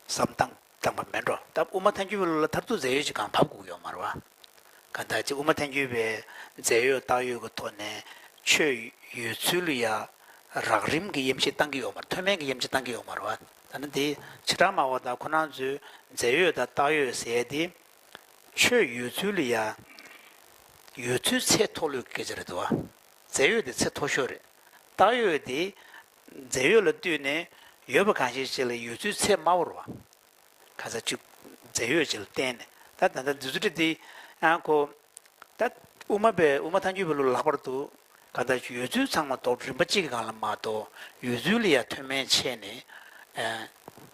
བསམ་བཏང་བཏང་པ་མེད་འགྲོ། ད་དབུ་མ་ཐལ་འགྱུར་བའི་ལུགས་ལ་མཐར་ཐུག་རྫས་ཡོད་ཅིག་སྒང་བབས་དགོས་ཀྱི་ཡོད་མ་རེད་བ། གང་ལྟར་ཅིག་དབུ་མ་ཐལ་འགྱུར་བའི་རྫས་ཡོད་བཏགས་ཡོད་ཀྱི་ཐོག་ནས་ཆོས་ཡོད་ཚུལ་ལ་ཡ་རགས་རིམ་གྱི་དབྱེ་འབྱེད་བཏང་གི་ཡོད་མ་རེད། མཐོ་དམན་གྱི་དབྱེ་འབྱེད་བཏང་གི་ཡོད་མ་རེད་བ། ད་ནི་འདི་བྱེ་བྲག་སྨྲ་བ་དང་ཁོ་རང་ཚོས་རྫས་ཡོད་དང་བཏགས་ཡོད་ཟེར་ཡས་དེ། ཆོས་ཡོད་ཚུལ་ལ་ཡ། ཡོད་ཚུལ་ཚད་མཐོ་ལོས་སྐད་ཆ་རེད་འདུག་བ། རྫས་ཡོད་དེ་ཚད་མཐོ་ཤོས་རེད། བཏགས་ཡོད་དེ། རྫས་ཡོད་ལ་ལྟོས་ནས་ཡོད་པ་གང་ཞིག་ཅིག་ལ་ཡོད་ཚུལ་ཚད་དམའ་བོ་རེད་བ། གང་ཟག་གཅིག་རྫས་ཡོད་ཅིག་ལ་བརྟེན་ནས། ད་ད་ལྟ་འདི་ཚོ་འདྲ་དེ་ཡང་ཁོ། ད་དབུ་མ་པའི་དབུ་མ་ཐལ་འགྱུར་བའི་ལུགས་ལྷག་པར་དུ་གང་ལྟར་ཡོད་ཚུལ་ཚང་མ་རྡོག་རིམ་པ་གཅིག་གི་སྒང་ལ་མ་གཏོགས། ཡོད་ཚུལ་ལ་ཡ་མཐོ་དམན་ཕྱེ་ནས། ཨ།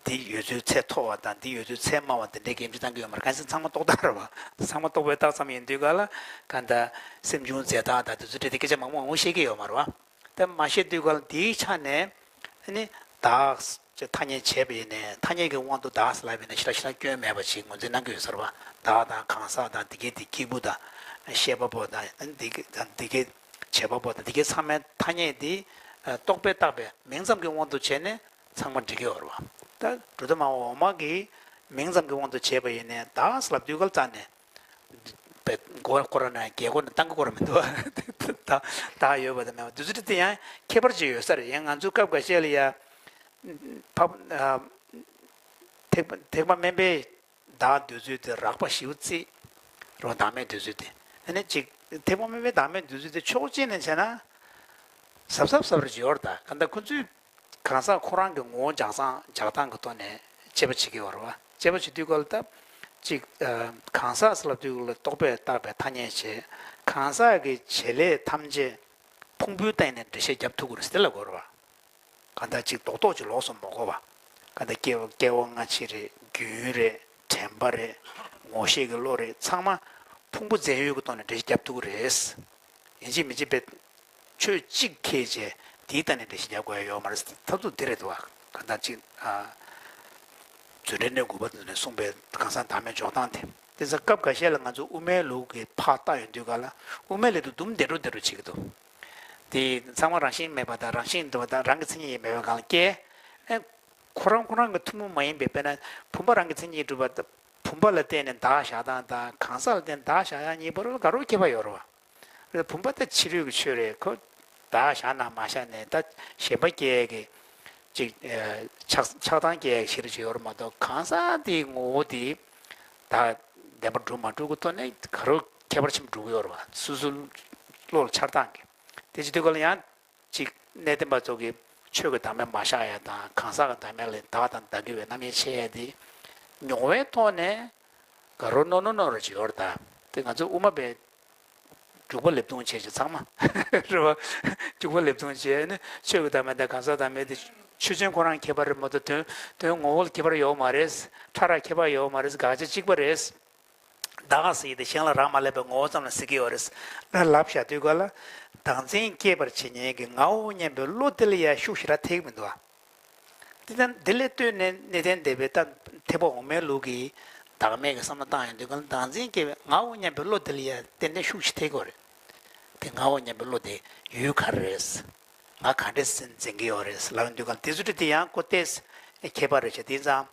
འདི་ཡོད་ཚུལ་ཚད་མཐོ་བ་དང་འདི་ཡོད་ཚུལ་ཚད་དམའ་བ་དེ་འདྲའི་འགན་འཁྲི་བཏང་གི་ཡོད་མ་རེད། གང་ཟེར་ཚང་མ་རྟོག་བཏགས་རེད་བ། ཚང་མ་རྟོག་པས་བཏགས་ཙམ་ཡིན་དུས་ག་ལ་གང་ལྟར་སེམས་བྱུང་རྫས་བཏགས་དང་དེ་ཚོ་འདྲ་དེ་སྐད་ཆ་མང་པོ་མང་པོ་བཤད་ཀྱི་ཡོད་མ་རེད་བ། དེ་མ་བཤད་དུས་ག་ལ་འདིའི་ཆ་ནས་ཨ་ནི་བདག་ཅེས་ཐ་སྙད་བྱས་པ་ཡིན་ནའི་ཐ་སྙད་ཀྱི་དབང་དུ་བདག་ཟེར་ལབ་པ་ཡིན་ན་ཞེ་དྲག་ཞེ་དྲག་སྐྱོན་མེད་པ་ཞིག་ངོས་འཛིན་གནང་གི་ཡོད་ས་རེད་བ། བདག་དང་གང་ཟག་དང་འདི་སྐད་དེ་སྐྱེས་བུ་དང་ཤེས་པ་པོ་དང་འདི་སྐད་དང་འདི་སྐད་བྱེད་པ་པོ་དང་འདི་སྐད་ཚང་མའི་ཐ་སྙད་དེ་རྟོག་པས་བཏགས་པའི་མིང་ཙམ་གྱི་དབང་དུ་བྱས་ནས་ཚང་མ་འགྲིག་གི་ཡོད་རེད་བ། ད་འབྲུག་སྟོད་སྨྲ་བ་འོག་མ་གིས་མིང་ཙམ་གྱི་དབང་དུ་བྱས་པ་ཡིན་ནའི་བདག་ཟེར་ལབ་དུས་ག་ལ་རྩ་ནས། པའི་མགོ་སྐོར་ན་རྒྱལ་སྒོ་ནས་བཏང་གི་སྐོར་མི་འདུག་ད་ད་ཡོད་པ་དང་མེད་པ་དེ་ཚོ་དེ་ཡང་ཁྱད་པར་ཅིག་ཡོད་ས་རེད། ཡང་ང་ཚོའི་སྐབས་འགའ་ཤས་ལ་ཡ། ཕ། ཨ། ཐེག་པ་ཐེག་པ་དམན་པའི་བདག་འདོད་ཚུལ་དེ་རགས་པ་ཞེ་པོ་བརྩི། རོ་བདག་མེད་འདོད་ཚུལ་དེ། ཨ་ནི་ཅིག་ཐེག་པ་དམན་པའི་བདག་མེད་འདོད་ཚུལ་དེ་ཕྱོགས་གཅིག་ནས་བྱས་ན། གཟབ་གཟབ་གཟབ་རེ་བྱེད་ཡོད་རེད། ད་གང་ལྟར་ཁོ་ཚོས། གང་ཟག་ཁོ་རང་གི་ངོ་བོ་འཇགས་སྟངས་འཇགས་སྟངས་ཀྱི་ཐོག་ནས་དཔྱད་པ་བྱེད་ཀྱི་ཡོད་རེད་བ། དཔྱད་པ་བྱེད་དུས་སྐབས་ལ་ད་ཅིག་ཨ། གང་ཟག་ཟེར་ལབ་དུས་ལ་རྟོག་པས་བཏགས་པའི་ཐ་སྙད་བྱས། གང་ཟག་གི་བྱེད་ལས་ཐམས་ཅད་ཕུང་པོའི་སྟེང་ནས་འགྲེལ་བཤད་རྒྱབ་ཐུབ་ཀྱི་རེད་ཟེར་ལབ་དགོས་རེད་བ། གང་ལྟར་ཅིག་རྡོག་རྡོག་ཅིག་ལོགས་སུ་མ་གོ་བ། གང་ལྟར་སྐྱེ་བ་སྐྱེ་བ་སྔ་ཕྱི་རེད། རྒྱུན་རེད། དྲན་པ་རེད། ངོ་ཤེས་ཀྱི་བློ་རེད། ཚང་མ་ཕུང་པོ་རྫས་ཡོད་ཀྱི་ཐོག་ནས་འགྲེལ་བཤད་རྒྱབ་ཐུབ་ཀྱི་རེད། ཡིན་གཅིག་མིན་གཅིག་པའི་ཆོས་གཅིག་ཁྱེར་བྱས་དེའི་སྟེང་ནས་འགྲེལ་བཤད་རྒྱག་དགོས་ཡ་ཡོད་མ་རེད། ཐབས་ཚུལ་འདི་རེད་འདུག་བ། གང་ལྟར་གཅིག་ཨ། རྫུ་འཕྲུལ་སྣོད་དགུ་པ་དེ་ནས་གསུངས་པའི་གང་ཟག་བདག་མེད་འཇོག་སྟངས་དེ། དེ་ཚོ་སྐབས་འགའ་ཤས་ལ་ང་ཚོ་དབུ་མའི་ལུགས་ཀྱི་ཕར་བལྟ་ཡོང་དུས་ག་ལ་དབུ་མའི་ལུགས་དེ་དུམ་བདེ་འགྲོ་བདེ་འགྲོ་བྱེད་ཀྱི་འདུག་དེ་ཚང་མ་རང་བཞིན་མེད་པ་དང་རང་བཞིན་འདུལ་བ་དང་རང་གི་མཚན་ཉིད་ཡིན་མེད་པའི་སྒང་ལ་སྐྱེལ། ཨེ། ཁོ་རང་ཁོ་རང་གི་ཐུན་མོང་མ་ཡིན་པའི་དཔེར་ན་བུམ་པ་རང་གི་མཚན་ཉིད་གྲུབ་པ་དང་བུམ་པ་ལ་བརྟེན་ནས་བདག་བཞག་སྟངས་དང་གང་ཟག་ལ་བརྟེན་བདག་བཞག་ཡ་གཉིས་བར་ལ་དགའ་རབ་ཁྱད་པར་ཡོད་རེད་བ། བུམ་པ་དེ་ཕྱི་རོལ་གྱི་ཆོས་རེད། ཁོ་བདག་བཞག་ན་མ་བཞག་ནས་ད་ཞེན་པ་སྐྱེ་ཡས་ཀྱི་ཅིག་ཆགས་ཆགས་སྡང་སྐྱེ་ཡས་ཞེ་རུ་ཅིག་ཡོད་རེད་མ་གཏོགས། གང་ཟག་དེའི་ངོ་བོ་དེ་བདག་བདེན་པར་གྲུབ་མ་གྲུབ་ཀྱི་ཐོག་ནས་དགའ་རབ་ཁྱད་པར་ཆེན་པོ་འགྲོ་གི་ཡོད་རེད་བ། སོ་སོའི་བློ་ལ་འཆར་སྟངས་ཀྱི། དེ་བྱེད་དུས་སྐབས་ལ་ཡང་ཅིག་གནས་བརྟན་པ་ཚོ་གིས་ཆོས་ཀྱི་བདག་མེད་མ་བཞག་ཡ་དང་གང་ཟག་གི་བདག་མེད་ལ་བདག་དང་བདག་གི་བའི་རྣམ་དབྱེ་ཕྱེ་ཡ་དེ་མྱོང་བའི་ཐོག་ནས་དགའ་རབ་རྣོ་རྣོ་རྣོ་རུ་ཅིག་ཡོད་རེད་ད། དེ་ང་ཚོ་དབུ་མ་པའི་འཇུག་པ་ལེབ་རྡུང་བྱས་ཀྱི་ཚང་མ་རེད་བ། འཇུག་པ་ལེབ་རྡུང་བྱས་ནས་ཆོས་ཀྱི་བདག་མེད་དང་གང་ཟག་བདག་མེད་དེ་ཆོས་ཅན་ཁོ་རང་ཁྱད་པར་རེད་མ་གཏོགས་དོན་དོན་ངོ་བོ་ལ་ཁྱད་པར་ཡོད་མ་རེད། ཕྲ་རགས་ཁྱད་པར་ཡོད་མ་རེད། དགག་བྱ་གཅིག་པ་རེད། བདག་ཟེར་ཡས་དེ་གཞན་ལ་རག་མ་ལས་པའི་ངོ་བོ་ཙམ་ལ་ཟེར་གྱི་ཡོད་རེད། ལ་ལབ་བཞག་དུས་ག་ལ་བདག་འཛིན་སྐྱེད་པར་བྱེད་མཁན་གྱི་ངའོ་སྙམ་པའི་བློ་དེ་ལ་ཡ་ཤུགས་ཞེ་དྲག་ཐེབས་ཀྱི་མི་འདུག་ཨ། དེ་ལྟར་འདི་ལས་ལྟོས་ནས་གནས་བརྟན་སྡེ་པའི་ད་ཐེག་པ་འོག་མའི་ལུགས་ཀྱི་བདག་མེད་ཀྱི་བསམ་བློ་བཏང་ཡོང་དུས་ག་ལ་བདག་འཛིན་སྐྱེ་བའི་ངའོ་སྙམ་པའི་བློ་དེ་ལ་ཡང་ཏན་ཏན་ཤུགས་ཤིག་ཐེབས་ཀྱི་ཡོད་རེད། དེ་ངའོ་སྙམ་པའི་བློ་དེ་ཡུལ་ག་རེ་རེད། ང་ག་འདྲས་སེ་འཛིན་གྱི་ཡོད་རེད་ལབ་ཡོང་དུས་ག་ལ་དེ་ཚོ་དེ་ཡང་ཁོ་ཏོག་ཙམ་ཁྱད་པར་རེད་བྱས། དེ་ཙང་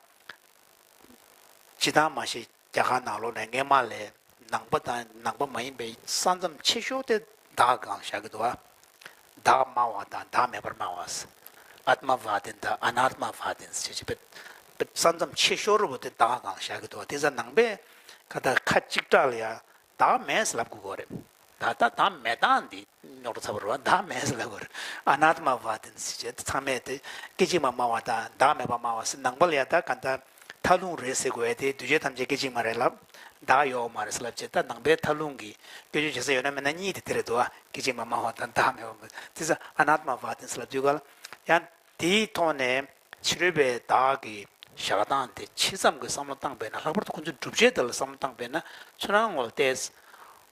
སྤྱིར་བཏང་མ་གཞི་རྒྱ་གར་ནང་ལོགས་ནས་སྔས་མ་ལས་ནང་པ་དང་ནང་པ་མ་ཡིན་པའི་ས་མཚམས་ཆེ་ཤོས་དེ་བདག་སྒང་བཞག་གི་འདུག་བ། བདག་སྨྲ་བ་དང་བདག་མེད་པར་སྨྲ་བ། ཨཏྨ་བ་དན་དང་ཨ་ནཱཏྨ་བ་དན་ཞེས་བྱས་པའི་ས་མཚམས་ཆེ་ཤོས་རུ་བོ་དེ་བདག་སྒང་བཞག་གི་འདུག་བ། དེ་ཚ་ནང་པས་ཁ་ད་ཁ་གཅིག་གྲགས་ལ་ཡང་བདག་མེད་ཟེར་ལབ་དགོས་ཀྱི་རེད། ད་ལྟ་བདག་མེད་སྟངས་འདི་རྙོག་དྲ་ཚ་པོ་རེད་བ། བདག་མེད་ཟེར་ལབ་དགོས་རེད། ཨ་ནཱཏྨ་བ་དན་ཞེས་བྱས་ཚང་མས་དེ་སྐད་ཅིག་མ་སྨྲ་བ་དང་བདག་མེད་པར་སྨྲ་བ་ཟེར་ནང་པ་ལ་ཡང་ད་ག་ད་མཐའ་ལྷུང་རེད་ཟེར་དགོས་ཡ་དེ་འདུས་བྱས་ཐམས་ཅད་སྐད་ཅིག་མ་རེད་ལབ། བདག་ཡོད་མ་རེད་ཟེར་ལབ་བྱས། ད་ནང་པའི་མཐའ་ལྷུང་གི་སྐྱོན་བརྗོད་བྱེད་ས་ཡོད་ན་མེད་ན་གཉིས་དེ་དེ་རེད་འདུག་ཨ། སྐད་ཅིག་མ་སྨྲ་བ་དང་བདག་མེད་པ་དེ་ཚ་ཨ་ནཱཏྨ་བ་དན་ཟེར་ལབ་དུས་ག་ལ་ཡང་དེའི་ཐོག་ནས་ཕྱི་རོལ་པའི་བདག་གི་བཞག་སྟངས་དེ་ཕྱི་ཙམ་གྱི་བསམ་བློ་བཏང་པས་ན། ལྷག་པར་དུ་ཁོ་ཚོའི་སྒྲུབ་བྱེད་དེ་ལ་བསམ་བློ་བཏང་པས་ན་ཚུར་སྣང་ངོ་ལ་བལྟས།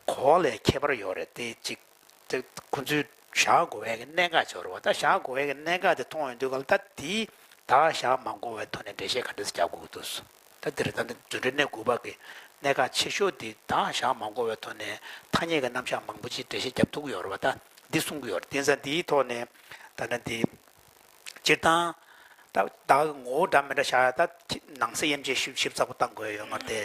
གོ་བ་ལ་ཁྱད་པར་ཡོད་རེད་དེ་གཅིག་དེ་ཁོ་ཚོས་བཞག་དགོས་པའི་གནད་འགག་ཅིག་ཡོད་རེད་བ། ད་བཞག་དགོས་པའི་གནད་འགག་དེ་མཐོང་ཡོང་དུས་ག་ལ་ད་དེའི་བདག་བཞག་མ་དགོས་པའི་ཐོག་ནས་འགྲེལ་བཤད་ག་འདྲ་ཞིག་རྒྱག་དགོས་ཀྱི་འདུག་ད་འདིར་ད་ནི་རྫུ་འཕྲུལ་གནས་དགུ་པ་གི་གནད་འགག་ཆེ་ཤོས་འདི་བདག་བཞག་མ་དགོས་པའི་ཐོག་ནས་ཐ་སྙད་ཀྱི་རྣམ་གཞག་མང་པོ་ཅིག་འགྲེལ་བཤད་རྒྱབ་ཐུབ་ཀྱི་ཡོད་རེད་བ། ད་འདི་གསུང་གི་ཡོད་རེད། དེ་ཙང་འདིའི་ཐོག་ནས་ད་ནི་འདི་སྤྱིར་བཏང་ད་བདག་གི་ངོ་བོ་འདྲ་མི་འདྲ་བཞག་ཡ། ད་ནང་གསེས་དབྱེ་འབྱེད་ཞིབ་ཞིབ་ཚགས་པོ་བཏང་དགོས་ཡ་ཡོད་མ་རེད་དེ།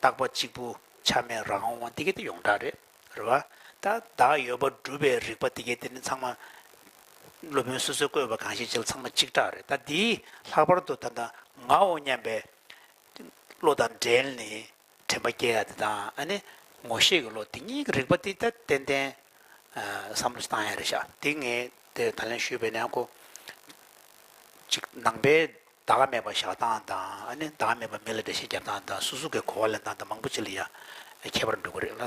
རྟག་པ་གཅིག་པུ་ཆ་མེད་རང་དབང་བ་འདི་ག་དེ་ཡོངས་གྲགས་རེད། རེད་བ། ད་བདག་ཡོད་པར་སྒྲུབ་པའི་རིགས་པ་འདི་ག་དེ་ནི་ཚང་མ་སློབ་དཔོན་སོ་སོས་བཀོད་པ་གང་ཞིག་ཅིག་ལ་ཚང་མ་གཅིག་གྲགས་རེད། ད་འདིའི་ལྷག་པར་དུ་ད་ལྟ་ངའོ་སྙམ་པའི་བློ་དང་འབྲེལ་ནས་དྲན་པ་སྐྱེ་ཡ་དེ་དང་། ཨ་ནི་ངོ་ཤེས་ཀྱི་བློ་དེ་གཉིས་ཀྱི་རིགས་པ་དེ་ད་ཏན་ཏན་ཨ་བསམ་བློ་བཏང་ཡ་རེད་ཤག་དེ་ངས་དེ་ད་ལན་ཞུས་པའི་ནང་ཁོ་ཅིག་ནང་པའི་བདག་མེད་པ་བཞག་སྟངས་དང་། ཨ་ནི་བདག་མེད་པ་མི་ལ་འགྲེལ་བཤད་རྒྱབ་སྟངས་དང་། སོ་སོ་གི་གོ་བ་ལེན་སྟངས་དང་མང་པོ་ཅིག་ལ་ཡ་ཁྱད་པར་འགྲོ་གི་རེད་ལ།